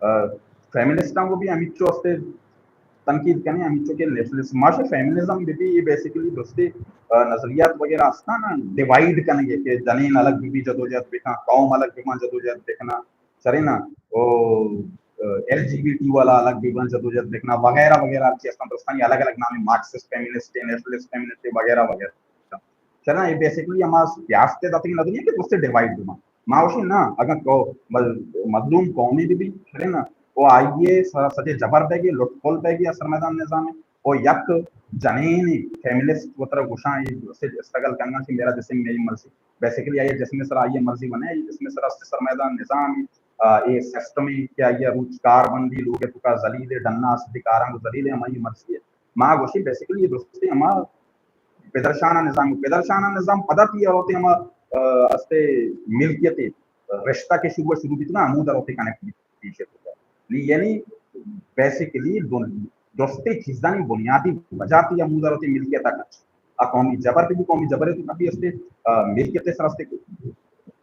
آ، فیمینسٹاں کو بھی ہمیچو استے تنقید کنے، ہمیچو کہ نیشنلسٹ، ما شے فیمینزم بھی، بھی یہ بیسیکلی درستی، آ، نظریات وغیرہ استا نا، ڈیوائیڈ کنگے کہ جنین الگ بھی، بھی جدوجہد بکن، قوم الگ بھی، بھی جدوجہد بکنا، سرینا، او، ایل جی بی ٹی والا الگ بھی بن جدوجہد بکنا وغیرہ وغیرہ، ہر چیز درستانی الگ الگ نام، مارکسسٹ، فیمینسٹ، نیشنلسٹ، فیمینسٹ وغیرہ وغیرہ۔ سرینا، یہ بیسیکلی ہما سیاست داتگی نظریہ کہ درست ڈیوائیڈ بنا۔ ما وشی نا، اگر کو مظ-، مظلوم قومی بھی بھی، سرینا، و آئی ء سر سجے جبر بیگی، لٹ پل بیگی آ سرمایدان نظام ء۔ و یک جنین فیمنسٹ وترا گوشاں، اے اسٹرگل کنگا کہ میرا جسم میری مرضی، بیسیکلی آئی جسم سر آئی مرضی بنے، آئی جسم سر است سرمایدان نظام، آ، اے سسٹم کہ آئی روچ کار بندی، لوگ توکا ذلیل، ڈنا سجے کاراں ذلیل، ہمائی مرضی ہے۔ ما گوشی بیسیکلی یہ درستی ہما پدرشانہ نظام، پدرشانہ نظام پدا تھی ہوتے ہما، آ، استے ملکیت رشتہ کے شروع شروع بیتنا، ہمود ہوتے کنیکٹ پیش ہے۔ نی یعنی بیسیکلی درستی چیزانی بنیادی وجہ تھی ہمود ہوتے ملکیت کا۔ آ قومی جبر بھی قومی جبر تو کبھی استے، آ، ملکیت سر استے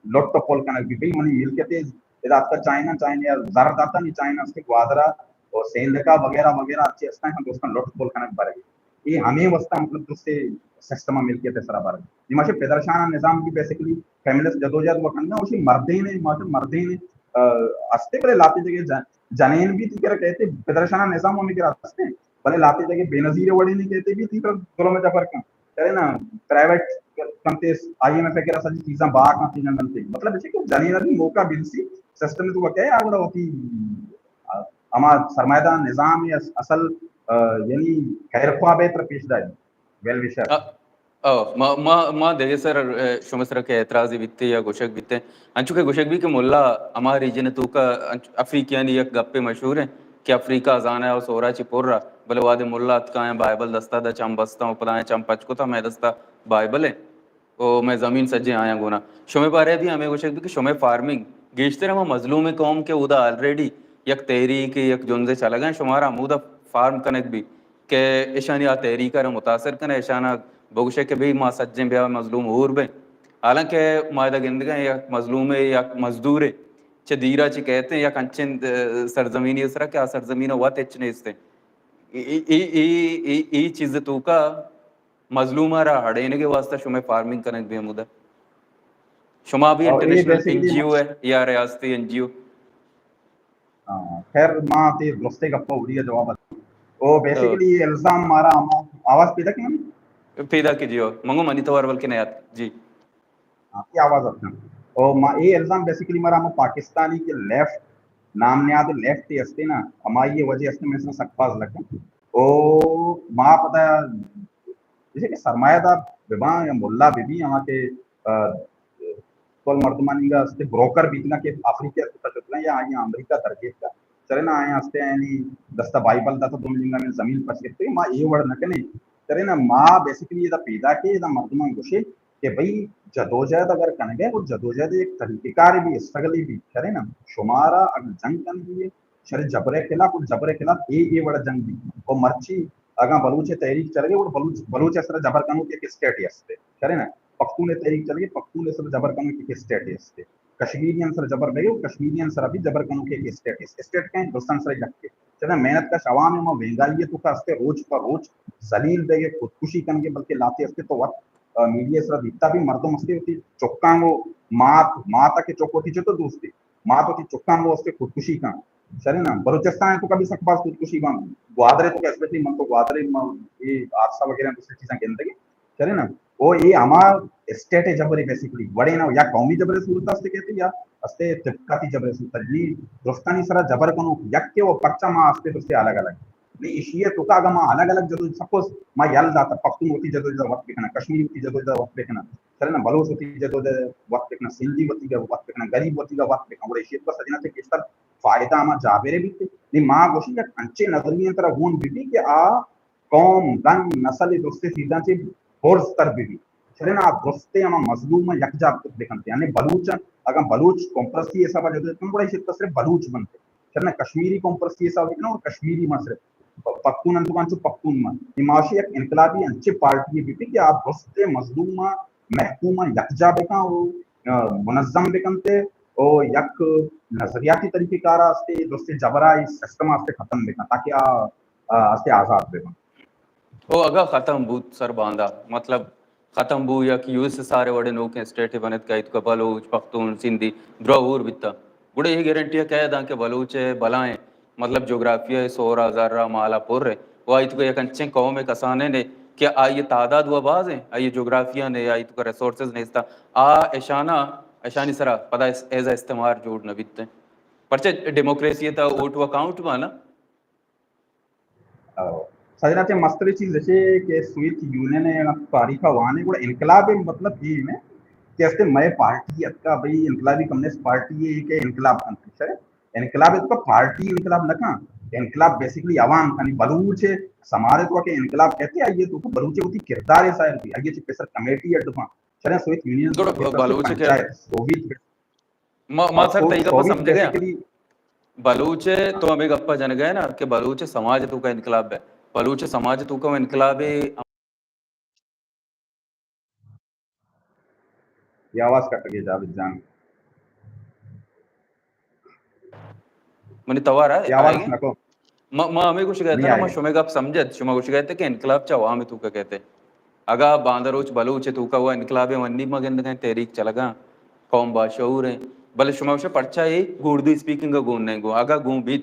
لٹ پول کنک بھی، بھئی منی ملکیت ادا اتکا چائنا، چائنا زر داتا نی چائنا استے گوادرا اور سیندکا وغیرہ وغیرہ اچھے استے ہم دوستان لٹ پول کنک برے۔ یہ ہمیں واسطہ مطلب درستے سسٹم ملکیت سرا برے۔ یہ ماشے پدرشانہ نظام کی بیسیکلی فیمنسٹ جدوجہد وکنگا، اسی مردین ہے، ماشے مردین ہے، آ، استے بلے لاتے جگہ جن-، جنین بھی تھی کرا کہتے، پدرشانہ نظام ہمیں کرا استے، بلے لاتے جگہ بے نظیر وڑے نہیں کہتے بھی تھی پر ظلم جبر کن۔ کرے نا، پرائیویٹ کنتے، آئی ایم ایف وغیرہ ساری چیزاں با کنتے نہ کنتے۔ مطلب ہے کہ جنین بھی موقع بنسی، سسٹم تو وہ کہے، آگڑا ہوتی، آ، ہما سرمایہ دار نظام یا اصل، آ، یعنی خیر خواہ بہتر پیش داری، ویل وشر۔ آ، او، ما، ما، ما دگہ سر، اے، شما سر کہ اعتراضی بیتے یا گوشگ بیتے، انچو کہ گوشگ بی کہ ملا ہما ریجن توکا انچ-، افریقیانی یک گپے مشہور ہیں کہ افریقہ زانا ہے و سورا چی پر رہا، بلے وادے ملا اتکا ہیں بائبل دستا دا چم بستا و پدا ہیں چم پچ کتا، میں دستا بائبل ہے و میں زمین سجے آیاں گونا۔ شمے بارے بھی ہمیں گوشگ بی کہ شمے فارمنگ گیشتر ہما مظلوم قوم کے اودا آلریڈی یک تحریک، یک جنزے چلگا ہیں، شمارا ہمودا فارم کنگ بی۔ کہ ایشانی آ تحریک ء را متاثر کنئے، ایشانا بگوشئے کہ بھئی ما سجیں بیا مظلوم ہور بیں۔ حالانکہ ما ادا گندگا یک مظلومے، یک مزدورے چہ دیرا چہ کئیت، یک انچیں، اه، سرزمینی سرا کہ آ سرزمین وت ہچ نیست۔ ای، ای، ای، ای، ای چیز توکا مظلوم را ہڑینگ واسطہ شمئے فارمنگ کنگ بی ہمودا۔ شما بھی اور یہ انٹرنیشنل basically این جی او ہے یا ریاستی این جی او؟ ہاں، خیر، ما تے درستے گپا اوڑی جواب ات۔ او بیسیکلی یہ الزام مارا ہما آواز پیدا کن؟ پیدا کی جیو، منگو منی توار بلکہ نیات۔ جی۔ ہاں، یہ آواز ات۔ او ما یہ الزام بیسیکلی مارا ہما پاکستانی کے لیفٹ نام نیاد لیفٹ تے استے نا، ہمائی یہ وجہ استے میں سک باز لگا۔ او ما پتا جیسے کہ سرمایہ دار بباں یا ملا ببی، ہما کہ، آ، کل مردمانی گا استے بروکر بیتنا کہ افریقہ کتا چتنا یا آئی امریکہ درگیت کا۔ چرے نا آیا استے یعنی دستا بائبل داتا دو ملنگا میں زمین پچ گتے، ما اے وڑ نہ کنے۔ چرے نا ما بیسیکلی ادا پیدا کے ادا مردمان گوشے کہ بھئی جدوجہد اگر کنگے، وہ جدوجہد ایک طریقہ کار بھی، اسٹرگل بھی، چرے نا شمارا اگر جنگ کنگی ہے، شر جبر خلاف، اور جبر خلاف اے، اے وڑ جنگ بھی۔ اور مرچی اگاں بلوچ تحریک چلگے، اور بلوچ، بلوچ اس طرح جبر کنوک ایک اسٹیٹ ہی استے، چرے نا؟ پختون تحریک چلگے، پختون اس طرح جبر کنوک ایک اسٹیٹ ہی استے۔ کشمیریان سر جبر بے، اور کشمیریان سر بھی جبر کنوک ایک اسٹیٹ ہی استے۔ اسٹیٹ کہیں ہندوستان سر یک کے۔ چرے نا؟ محنت کش عوام ما وینگائی ہے تو کا استے روچ پر روچ ذلیل بے، خودکشی کنگے، بلکہ لاتے استے تو وقت، آ، میڈیا سر دیتا بھی مردم استے ہوتی چکاں وہ مات، مات کے چک ہوتی جو تو دوستی۔ ما تو وتی چکاں گوں استے خودکشی کن۔ چرے نا؟ بلوچستان تو کبھی سک باز خودکشی بان۔ گوادر تو اسپیشلی من تو گوادر ما یہ حادثہ وغیرہ دوسری چیزاں گندگی۔ چرے نا؟ او یہ ہما اسٹیٹ ہے جبری بیسیکلی۔ وڑے نا یا قومی جبری صورت استے کہتے یا استے طبقاتی جبری صورت۔ نی درستانی سرا جبر کنو یک کے وہ پرچہ ما استے درستے الگ الگ۔ نی ایشی ہے تو کا اگا ما الگ الگ جدو سپوز ما یل داتا پختون ہوتی جدو جدو وقت بکنا، کشمیر ہوتی جدو جدو وقت بکنا۔ چرے نا؟ بلوچ وتی جدوجہد وت بکن، سندھی وتی وت بکن، غریب وتی وت بکن، گڑا ایشی تو سجنا چہ گیشتر فائدہ ہما جابرے بیت۔ نی ما گوشی یک انچے نظریہ ترا ہون بی بی کہ آ قوم، دن، نسل درستے چیزاں چہ برز تر بی بی۔ چرے نا؟ آ درستے ہما مظلوم یک جا بکنت، یعنی بلوچ، اگاں بلوچ قوم پرستی حساب جدوجہد کن، گڑا ایشی تو صرف بلوچ بنت۔ چرے نا؟ کشمیری قوم پرستی حساب بکن اور کشمیری ما صرف پ-، پختون انت، تو انچو پختون ما۔ یہ معاشی یک انقلابی انچے پارٹی بی بی کہ آ درست مظلوم ما، محکوم ما یکجا بکن و، آ، منظم بکنتے و یک نظریاتی طریقہ کار استے، درست جبرائی سسٹم استے ختم بکن تاکہ آ، آ، استے آزاد بکن۔ او اگاں ختم بوت سر باندا، مطلب ختم بو یا کہ یو ایس ایس آر وڑے نوکیں اسٹیٹ بنت کہ ایتکا بلوچ، پختون، سندھی، درا ہور بیتا۔ گڑا یہ گارنٹی کئے داں کہ بلوچ بلائیں، مطلب جغرافیہ سورا زرا مالا پر ہے۔ و ایتکا یک انچیں قوم کسانے نے کہ آئی تعداد و باز ہیں، آئی جغرافیہ نے، آئی تو ریسورسز نیستا۔ آ اشانا، اشانی سرا پدا اس-، ایز اے استعمار جوڑ نہ بیتے۔ پرچہ ڈیموکریسی ءِ تہا ووٹ و کاؤنٹ بانا۔ او، سجنا چہ مستریں چیز ایشی کہ سویت یونین ءِ اگاں تاریخ ءَ وانیں گڑا انقلاب ءِ مطلب اے نہ کہ استے مئے پارٹی اتکا، بھئی انقلابی کمیونسٹ پارٹی ءِ کہ انقلاب کنت۔ انقلاب ءِ تو پارٹی انقلاب نہ کن، انقلاب بیسیکلی عوام کنی۔ بلوچ ءِ سماج ءِ تو کہ انقلاب کہتے، آئی ءِ تو بلوچ ءِ وتی کردار ءَ ظاہر بی، آئی ءِ چہ پیسر کمیٹی اڈ باں۔ شریں سویت یونین، گڑا پیسر بلوچ ءِ پنچایت، سوویت، ما، ما او، سر او، تئی گپ ءَ سوویت سمجھگ ءَ آں۔ بیسیکلی بلوچ ءِ تو ہمے گپ ءَ جنگ ءَ ئے نا کہ بلوچ ءِ سماج ءِ توکا انقلاب ءِ، بلوچ ءِ سماج ءِ توکا انقلاب ءِ۔ یہ آواز کٹ گئی جاوید جان۔ منی توار ءَ آئی؟ ما، ما ہمے گوشگ ءَ اتاں نا، ما شمئے گپ سمجھت، شما گوشگ ءَ ات کہ انقلاب چہ عوام ءِ توکا کئیت۔ اگاں باندروچ بلوچ ءِ توکا و انقلاب ءَ ونی ما گندگ ءَ ایں، تحریک چلگ ءَ، قوم باشعور ایں، بلے شما گوشے پرچا اے گوں اردو اسپیکنگ ءَ گون نہ ایں؟ گوں، اگاں گون بیت،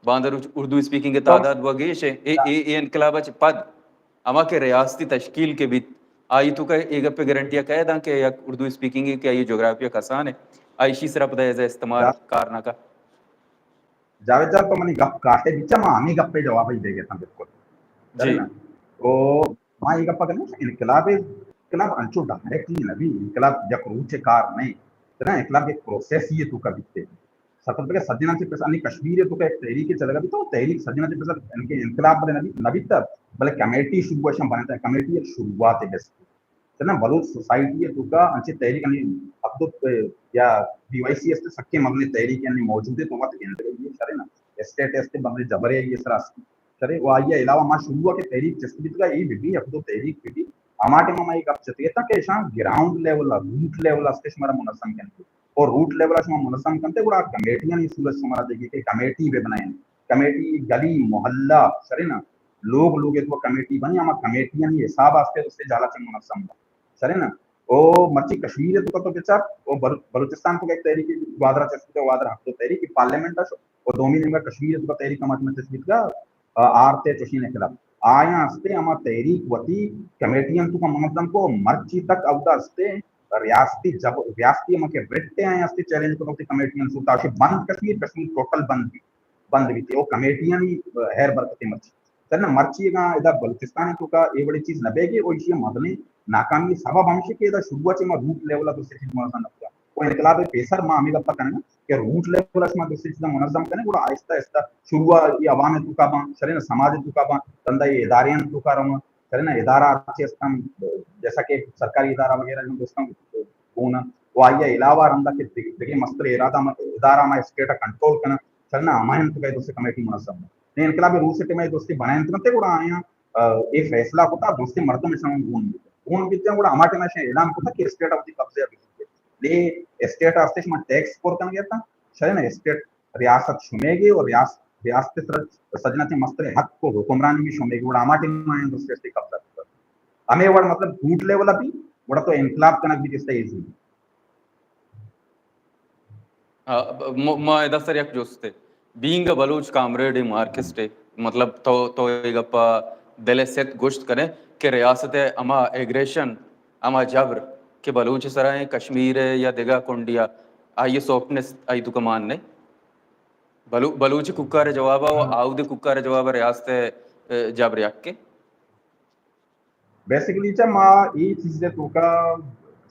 باندروچ اردو اسپیکنگ ءِ تعداد و گیش ایں، اے، اے، اے انقلاب ءَ چہ پد ہما کہ ریاستی تشکیل کہ بیت، آئی توکا اے گپ ءِ گارنٹی ءَ کئے داں کہ یک اردو اسپیکنگ ءَ کہ آئی جغرافیہ کسان ایں، آئی ایشی سرا پدا ایز اے استعمار کار نہ کا۔ جاوید جان، تو منی گپ کاٹے، بچا ما ہمے گپ ءِ جواب ءَ دیگ ءَ اتاں بالکل۔ جی۔ سر نا؟ او، ما اے گپ ءَ کنیں کہ انقلاب، انقلاب انچو ڈائریکٹلی نہ بی، انقلاب یک روچ ءِ کار نہ ایں۔ سر نا، انقلاب یک پروسیس ءِ توکا بیتے۔ سفر بگے سجنا چہ پس انی کشمیر ءِ توکا یک تحریک چلگا بیتا، تحریک سجنا چہ پس انقلاب بلے نہ بی، نہ بیتا، بلے کمیٹی شروع اشاں بنتا، کمیٹی یک شروعات بس۔ چنا بلوچ سوسائٹی ءِ توکا انچیں تحریک انی حد یا بی وائی سی است، سکیں مزنیں تحریک انی موجود ایں، تو وت گندگ ءَ ئے، شرے نا، اسٹیٹ است، مزنیں جبرے آئی ءِ سرا است، شرے۔ و آئی ءَ علاوہ ما شروع ءَ کہ تحریک چست بیتگا، اے بہ بی، یک دو تحریک بہ بی، ہما ٹائم ءَ ما اے گپ چتگ اتاں کہ اشاں گراؤنڈ لیول ءَ، روٹ لیول ءَ است شمارا منظم کنگ، اور روٹ لیول ءَ شما منظم کنتے گڑا کمیٹیانی صورت شمارا دیگی کہ کمیٹی بہ بنائیں، کمیٹی گلی محلہ، شرے نا، لوگ لوگ ءِ توکا کمیٹی بنی، ہما کمیٹیانی حساب ءَ است، است جالا چہ منظم بنت۔ شرے نا؟ او مرچی کشمیر ءِ توکا تو بچار، او بل-، بلوچستان ءِ توکا یک تحریک گوادر ءَ چست بیتگ، گوادر ءَ ہپت دو تحریک پارلیمنٹ ءَ شو، او دومی نیمگ ءَ کشمیر ءِ توکا تحریک ہما ٹائم ءَ چست بیتگ، آ، آرت ءِ چوشیں انقلاب۔ آیاں است ہما تحریک وتی کمیٹیاں توکا منظم کو، مرچی تک اودا است ریاستی جب-، ریاستی ہما کہ رٹ ءِ آیاں است چیلنج کو وتی کمیٹیاں سوتا شی بند کشمیر، کشمیر ٹوٹل بند بی۔ بند بیت، او کمیٹیانی ہیر برکت ءَ مرچی۔ سر نا، مرچی اگاں ادا بلوچستان ءِ توکا اے وڑیں چیز نہ بیگے، او ایشی ءِ مزنیں ناکامی ءِ سبب ہمیش کہ ادا شروع ءَ چہ ما روٹ لیول ءَ درستیں چیز منظم نہ کتگ۔ او انقلاب ءِ پیسر ما ہمے گپ ءَ کنگ ءَ کہ روٹ لیول ءَ شما درستیں چیزاں منظم کنے، گڑا آہستہ آہستہ شروع ءَ اے عوام ءِ توکا باں، شرے نا، سماج ءِ توکا باں، رندا اے ادارے آں توکا رواں، شرے نا، ادارہ ہرچی استاں، جیسا کہ سرکاری ادارہ وغیرہ ہم دوستاں گون اَنت۔ و آئی ءَ علاوہ رندا کہ دگ-، دگہ مستریں ارادہ ما-، ادارہ ما اسٹیٹ ءَ کنٹرول کناں، چنا ہمایاں توکا اے درستیں کمیٹی منظم بنت۔ نی انقلاب ءِ روچ ءِ ٹائم ءَ اے درستیں بنائینت کنت گڑا آیاں، آ، اے فیصلہ کتا درستیں مردم اشاں گون بیت۔ گون بیت گڑا ہما ٹائم ءَ اشاں اعلان کتا کہ اسٹیٹ ءَ وتی قبضہ ءَ بگیجیت۔ نی اسٹیٹ ءَ استش ما ٹیکس پر کنگ ءَ اتاں، شرے نا، اسٹیٹ ریاست شمیگے و ریاست، ریاست ءِ سر سجنا چہ مستریں حق و حکمرانی بھی شمیگے، گڑا ہما ٹائم ءَ آیاں درستیں قبضہ کتا۔ ہمے وڑ مطلب روٹ لیول ءَ بھی گڑا تو انقلاب کنگ بھی چستہ ایزی۔ آ، م-، ما ادا سر یک جستے۔ بینگ ءَ بلوچ کامریڈ ءُ مارکسٹ ءَ، مطلب تو، تو اے گپ ءَ دل ءِ ست گوشت کنے کہ ریاست ءِ ہما ایگریشن، ہما جبر کہ بلوچ ءِ سرا ایں، کشمیر ءِ یا دگہ کنڈی ءَ، آئی ءِ سافٹنس آئی توکا مان نہ ایں۔ بلو-، بلوچ ءِ کوکار ءِ جواب ءَ و آؤدے کوکار ءِ جواب ءَ ریاست ءِ، اے، جبر یک ایں۔ بیسیکلی چہ ما اے چیز ءِ توکا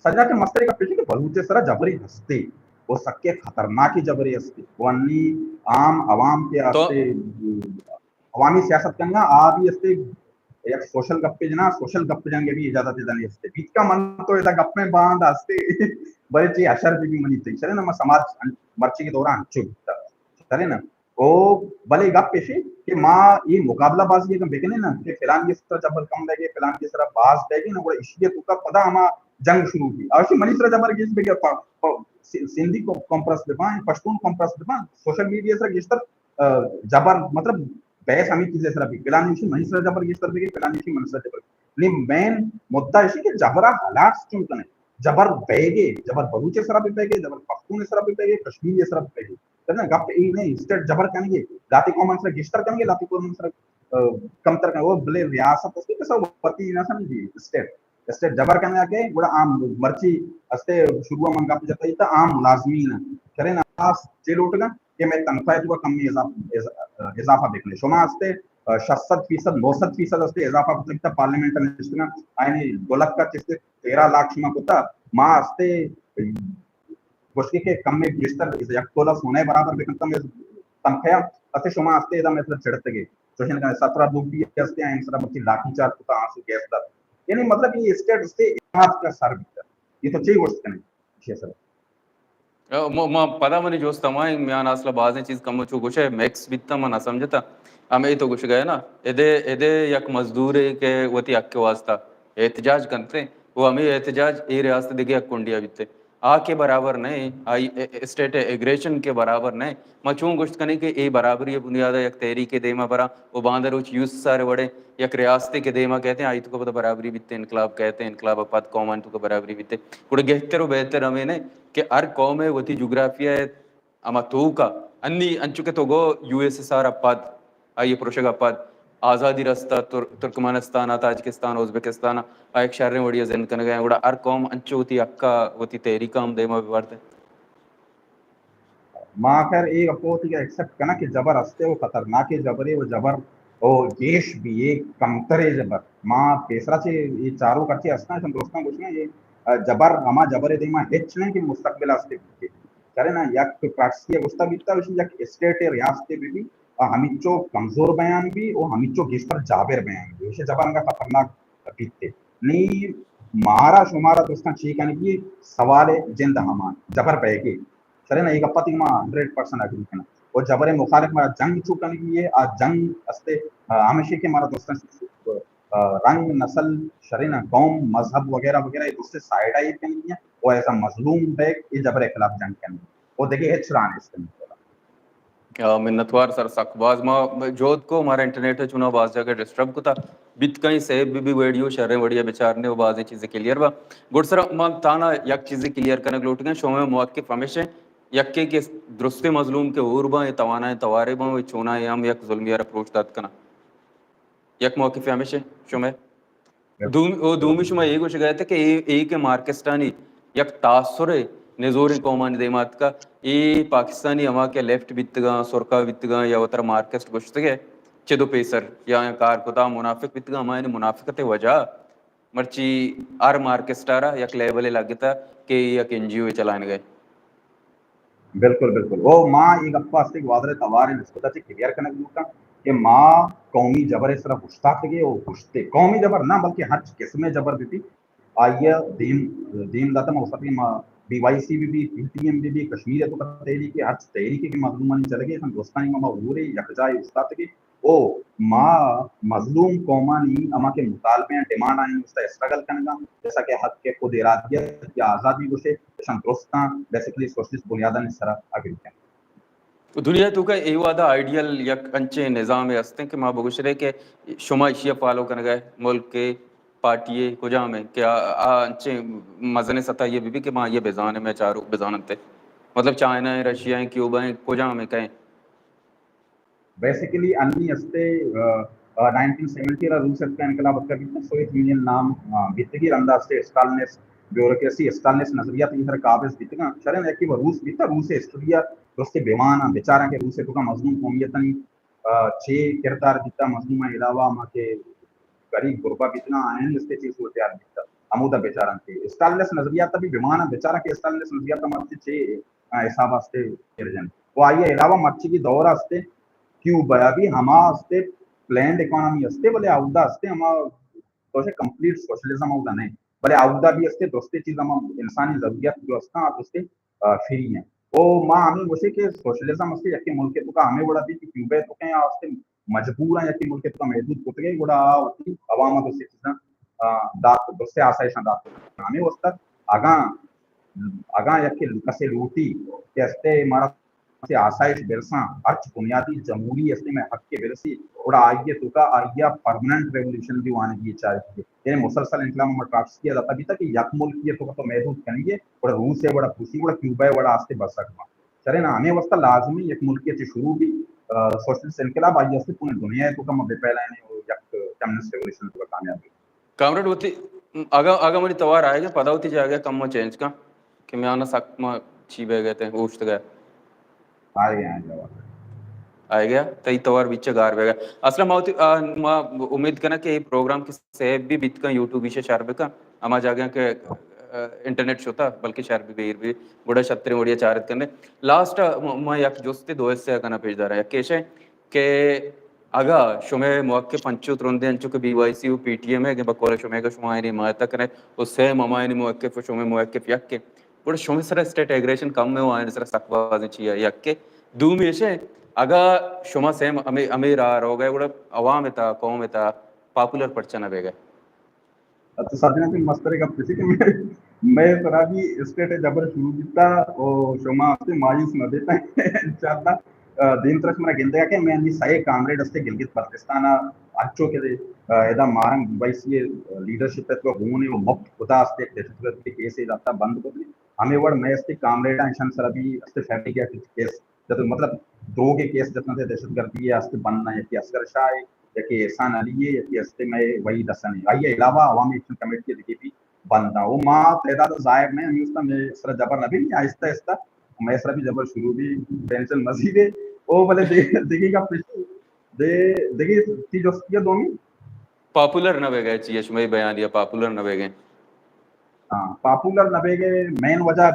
سجنا چہ مستریں گپ ایش کہ بلوچ ءِ سرا جبرے ہستے و سکیں خطرناکیں جبرے ہستے۔ و انی عام عوام کہ تو ہستے، عوامی سیاست کنگا آ بھی ہستے یک سوشل گپے جنا، سوشل گپ جنگ ءِ بھی اجازت ادا نہ ہستے۔ بیت کا من تو ادا گپ میں باند ہستے، بلے چی اشر بھی، بھی منی تئی شرے نا، ما سماج ان-، مرچی کے دوران انچو بیتا۔ شرے نا؟ او بلے گپ ایشی کہ ما اے مقابلہ بازی اگاں بکنیں نا کہ فلانی ءِ سرا جبر کم بیگے، فلانی ءِ سرا باز بیگے نا، گڑا ایشی ءِ توکا پدا ہما جنگ شروع بی۔ اوشی منی سرا جبر گیش بیگے، پ-، پ-، س-، سندھی قو-، قوم پرست بباں، پشتون قوم پرست بباں، سوشل میڈیا ءِ سرا گیشتر، آ، جبر، مطلب بحث ہمے چیز ءِ سرا بی۔ فلانی ایشی منی سرا جبر گیشتر بیگے، فلانی ایشی منی سرا جبر۔ نی مین مدعا ایشی کہ جبرا ہلاس چون کنے۔ جبر بیگے، جبر بلوچ ءِ سرا بھی بیگے، جبر پختون ءِ سرا بھی بیگے، کشمیری ءِ سرا بھی بیگے۔ تداں گپ اے نہ ایں، اسٹیٹ جبر کنگے، لہتے قومانی سرا گیشتر کنگے، لہتے قومانی سرا، آ، کمتر کنگے۔ او بلے ریاست است کہ سو وتی نہ سمجھی، اسٹیٹ، اسٹیٹ جبر کنگا کہ گڑا عام مرچی استے شروع من گپ جتا تھا عام ملازمین، شرے نا، خاص چے لوٹگا، کہ مئے تنخواہ ءِ توکا کمی اضافہ، اض-، اضافہ بکنے۔ شما استے، آ، شش سد فیصد، نو سد فیصد استے اضافہ کتگ تا پارلیمنٹ ءَ نشتگاں، آیانی دو لکھ ءَ چہ استے تیرہ لاکھ شما کتا، ما استے گوشگی کہ کمے گیشتر یک تولا سونا ءِ برابر بکنتم تنخواہ، استے شما استے ادا مئے سرا چڑتگے۔ چوشیں کہ سترہ لوگ بھی استے، آیانی سرا مرچی لاٹھی چارج کتا، آنسو گیس دات۔ یعنی مطلب یہ اسٹیٹ استے اتحاد کا سر بیتا۔ یہ تو چی گوشت کنے؟ ایشی سر۔ ء، م-، ما پدا منی جست ہمائیں میان اصل بازیں چیز کم چو گوشے میکس بیتا، من نہ سمجھتا۔ ہمے تو گوشگا ئے نا، ادے، ادے یک مزدورے کہ وتی حق ءِ واسطہ احتجاج کنتے، وہ ہمے احتجاج اے ریاست دگہ یک کنڈیا بیتے۔ آ کہ برابر نہ، آئی اے-، اسٹیٹ اگریشن کہ برابر نہ۔ ما چون گوشت کنیں کہ اے برابری بنیاد یک تحریک دیما برا، وہ باندر روچ یوس سارے وڑے یک ریاستے کہ دیما کہتے ہیں، آئی تو کو پتہ برابری بیتے، انقلاب کہتے ہیں، انقلاب پد قومان تو کو برابری بیتے۔ گڑا گہتر و بہتر ہمیں نے کہ ہر قوم ءِ وتی جغرافیہ ءِ ہما توکا، انی انچو کہ تو go U S S R ءَ پد، آئی ءِ پروشگ ءَ پد آزادی رستہ، تر-، ترکمانستان ءَ، تاجکستان ءَ، ازبکستان ءَ، آ یک شریں وڑی ءَ زند کنگ ءَ، گڑا ہر قوم انچو وتی حق ءَ وتی تحریک ءَ ہم دیما بہ بارت۔ ما خیر اے گپ وتی ایکسپٹ کناں کہ جبر ہستے و خطرناکیں جبرے و جبر و گیش بھی اے کمترے جبر۔ ما پیسرا چے اے چاروک ہرچی ہستاں، ایشاں درستاں گوشگاں، اے، ا، جبر ہما جبرے دیما ہچ نہ کہ مستقبل ہستے بیتے۔ چرے نا، یک پراکسی ءَ گوشتا بیتا، ایشی یک اسٹیٹ ءِ ریاستے بہ بی، آ ہمیچو کمزور بیان بی و ہمیچو گیشتر جابر بیان بی۔ ایشی جبر انگا خطرناک بیتے۔ نی مارا شمارا درستاں چی کنگی، سوال جند ہمان، جبر بیگے۔ سرے نا، اے گپا تئی ما ہنڈریڈ پرسنٹ اگری کناں۔ و جبر مخالف مارا جنگ چو کنگی ہے، آ جنگ استے، آ، ہمیشہ کہ مارا درستاں، آ، رنگ، نسل، شرے نا، قوم، مذہب وغیرہ وغیرہ، اے درستے سائیڈ آ ایر کنگی ہیں۔ و ایز اے مظلوم بیگ، اے جبر خلاف جنگ کنگی۔ و دگہ ہچ راہ نیست۔ آ، منتوار سر، سک باز ما جہد کو، مارا انٹرنیٹ چونا باز جگہ ڈسٹرب کتا۔ بیت کہیں سیو بہ بی ویڈیو، شریں وڑیا بچارنے و بازیں چیزیں کلیئر با۔ گڈ سر، ما تانا یک چیزے کلیئر کنگ لوٹگاں، شما موقف ہمیش ہیں، یکے کہ درستیں مظلوم کہ ہور باں، اے توانائیں توارے باں، اے چونائیں ہم یک ظلمی ءَ را پروش دات کناں۔ یک موقف ہمیش ہیں شما۔ دوم-، او دومی شما اے گوشگ ءَ ات کہ اے، اے کہ مارکسٹانی یک تاثر نزوریں قومانی دیما اتکا، اے پاکستانی ہما کہ لیفٹ بیتگاں، سرکا بیتگاں یا وترا مارکسٹ گوشتگ ءَ، چد و پیسر یا کار کتا منافق بیتگاں، ہمایانی منافقت ءِ وجہ مرچی ہر مارکسٹ ءَ را یک لیبلے لگتا کہ یک این جی او چلائینگ ءَ۔ بالکل، بالکل۔ او ما اے گپ ءَ استے گوادر ءِ توار ءِ نسبت ءَ چہ کلیئر کنگ لوٹاں کہ ما قومی جبر ءِ سرا اوشتاتگے او اوشتے۔ قومی جبر نہ، بلکہ ہرچ قسم ءِ جبر بہ بی، آئی ءَ دیم، دیم داتہ۔ ما اوشتاتگے، ما بی وائی سی بہ بی، پی ٹی ایم بہ بی، کشمیر ءِ توکا تحریک، ہرچ تحریک کہ مظلومانی چلگے، ہم دوستانی ما، ما ہورے یکجاہ اوشتاتگے۔ او ما مظلوم قومانی ہما کہ مطالبے آں، ڈیمانڈ آں، است اسٹرگل کنگا، جیسا کہ حق خود ارادیت یا آزادی گوشے، اشان درستاں بیسیکلی سوشلسٹ بنیادانی سرا اگری کنگا۔ دنیا توکا اے وہدا آئیڈیل یک انچیں نظامے ہستیں کہ ما بگوشرے کہ شما ایشی ءَ فالو کنگا ئے، ملک ءِ پارٹی ءِ کجام ءَ کہ آ، آ انچیں مزنیں سطح ءَ بہ بی کہ ما آئی ءَ بزانیں، مئے چاروک بزاننت۔ مطلب چائنا ءَ، رشیا ءَ، کیوبا ءَ، کجام ءَ کئے؟ بیسیکلی انی استے، آ، آ، نائنٹین سیونٹی را روس اتکا، انقلاب اتکا بیتا، سوویت یونین نام، آ، بیتگی، رندا استے اسٹالنسٹ بیوروکریسی، اسٹالنسٹ نظریات ای طرح قابض بیتگا۔ شریں یکی وہ روس بیتا، روس ہسٹری ءَ درستے بیوان ءَ بچاراں کہ روس ءِ توکا مظلوم قومیتانی، آ، چے کردار بیتا، مظلوم ءَ علاوہ ہما کہ غریب غربا بیتگا، آیانی استے چے صورتحال بیتا، ہمودا بچاراں کہ اسٹالنسٹ نظریات بھی بیوان ءَ بچاراں کہ اسٹالنسٹ نظریات ہم استے چے آ، حساب استے ارجن۔ و آئی علاوہ مرچی کی دور استے، کیوبا بھی ہما استے، پلینڈ اکانومی استے، بلے اودا استے ہما تو کمپلیٹ سوشلزم اودا نہیں، بلے اودا بھی استے درستے چیز ہما انسانی ضروریات جو استا، آ، درستے، آ، فری ہیں۔ او ما ہمیں گوشے کہ سوشلزم استے یکی ملک توکا ہمیں وڑا بھی کہ کیوبا توکا یا استے مجبوراں یکی ملک توکا محدود کتگے، گڑا آ وتی عوام ءَ درستے چیزاں، آ، دات، درستے آسائشاں دات۔ ہمیں واسطہ اگاں، اگاں یکی کسے لوٹی کہ استے مارا سے آسائش برساں، ہرچ بنیادی جمہوری استے میں حق کے برسی، گڑا آئی ءِ توکا آئی ءَ پرماننٹ ریولوشن بھی وانگی چاہیے۔ یعنی مسلسل انقلاب ہم ٹرافسکی ءَ داتا بیتا کہ یک ملکی ءِ توکا تو محدود کنگے، گڑا روس ءِ وڑا پوسی، گڑا کیوبا ءِ وڑا استے بسک باں۔ چرے نا، ہمے واسطہ لازمی یک ملکے چہ شروع بی، آ، سوشلسٹ انقلاب آئی استے پورے دنیا ءِ توکا ما بہ پھیلائیں و یک کمیونسٹ ریولوشن توکا کامیاب بی۔ کامریڈ وتی، اگا، اگا منی توار آئے گا، پدا وتی جاگہ کم ما چینج کن کہ میانا سک ما چی بہ گئے تے، اوشت گئے۔ آئے گیا، آئے گیا۔ آئے گیا، تئی توار بیچ گار بیگا۔ اصلا ما وتی، آ، ما امید کناں کہ اے پروگرام کہ سیو بھی بیت کن، یوٹیوب ایشا شر بکن، ہما جاگہ کہ، آ، انٹرنیٹ شتا، بلکہ شر بھی بیر بھی، گڑا شتریں وڑیا چارت کنے۔ لاسٹ، آ، ما، ما یک جستے دو حصے کناں پیش دارا۔ یک ایشے کہ اگا شمے موقف انچو ترندے انچو کہ بی وائی سی و پی ٹی ایم ہے کہ بقول شمے کہ شما آئینی حمایت کنے و سیم ہمائینی موقف و شمے موقف یک کے، گڑا شمے سرا اسٹیٹ ایگریشن کم ہے و آئین سرا سک بازیں چیئے یک کے۔ دومی ایشے، اگا شما سیم ہمے، ہمے راہ روگ ء گڑا عوام تا، قوم تا پاپولر پرچہ نہ بیگ ء؟ تو سجنا تئی مستریں گپ اش کہ مئے، مئے سرا بھی اسٹیٹ جبر شروع بیتا و شما استے مایوس نہ بیتا۔ انشاءاللہ، آ، دیم ترش منا گندگا کہ مئے نی سئے کامریڈ استے گلگت بلتستان ء انچو کہ، آ، ادا مارنگ بی وائی سی لیڈرشپ ء تو گون و مفت خدا استے دہشت گردی کیس ء داتا بند کو۔ ہمے وڑ مئے استے کامریڈاں ایشان سرا بھی استے فیبریکیٹڈ کیس جت، مطلب دروگ ء کیس جتنت، دہشت گردی ء استے بند نہ، یکے اصغر شاہ ء، یکے احسان علی ء، یکے استے مئے وحید حسن ء۔ آئی ء علاوہ عوامی ایکشن کمیٹی ء دگہ بھی بند نہ۔ او ما تعداد ظاہر نہ، ہمے واسطہ مئے سرا جبر نہ بھی، آہستہ آہستہ مئے سرا بھی جبر شروع بھی، ٹینشن مزید ہے۔ او بلے دگہ، دگہ گپ دے، دگہ تی جست کیا دومی؟ پاپولر نہ بیگ ء چی ء شمئے بیانیہ پاپولر نہ بیگ ء؟ ہاں، پاپولر نہ بیگ ء مین وجہ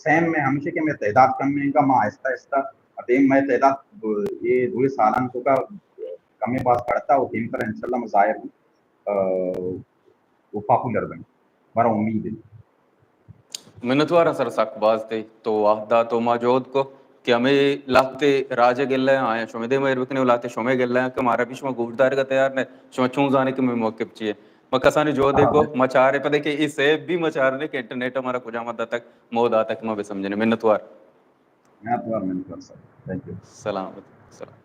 سیم میں ہمیشہ کہ میں تعداد کم میں گا، ما آہستہ آہستہ دیم میں تعداد یہ دو سالان تو کا کم میں باز بڑھتا و دیم پر انشاءاللہ میں ظاہر ہوں، آ، وہ پاپولر بن، مارا امید ہے۔ منتوار آں سر سک باز تئی تو وہدا تو ما جہد کو کہ ہمے لہتے راج ء گلہ آں، آیاں شمے دیم ء ایر بکنے و لہتے شمے گلہ آں کہ مارا بھی شما گوشدارگ ء تیار نہ، شما چون زانے کہ مئے موقف چی ہے۔ ما کسانی جہد ء کو، ما چارے پدے کہ اے سیب بھی ما چارنے کہ انٹرنیٹ ء مارا کجام حد تک موہ داتا کہ ما بہ سمجھنے۔ منتوار۔ منتوار، منتوار سر۔ Thank you. سلامت۔ سلام۔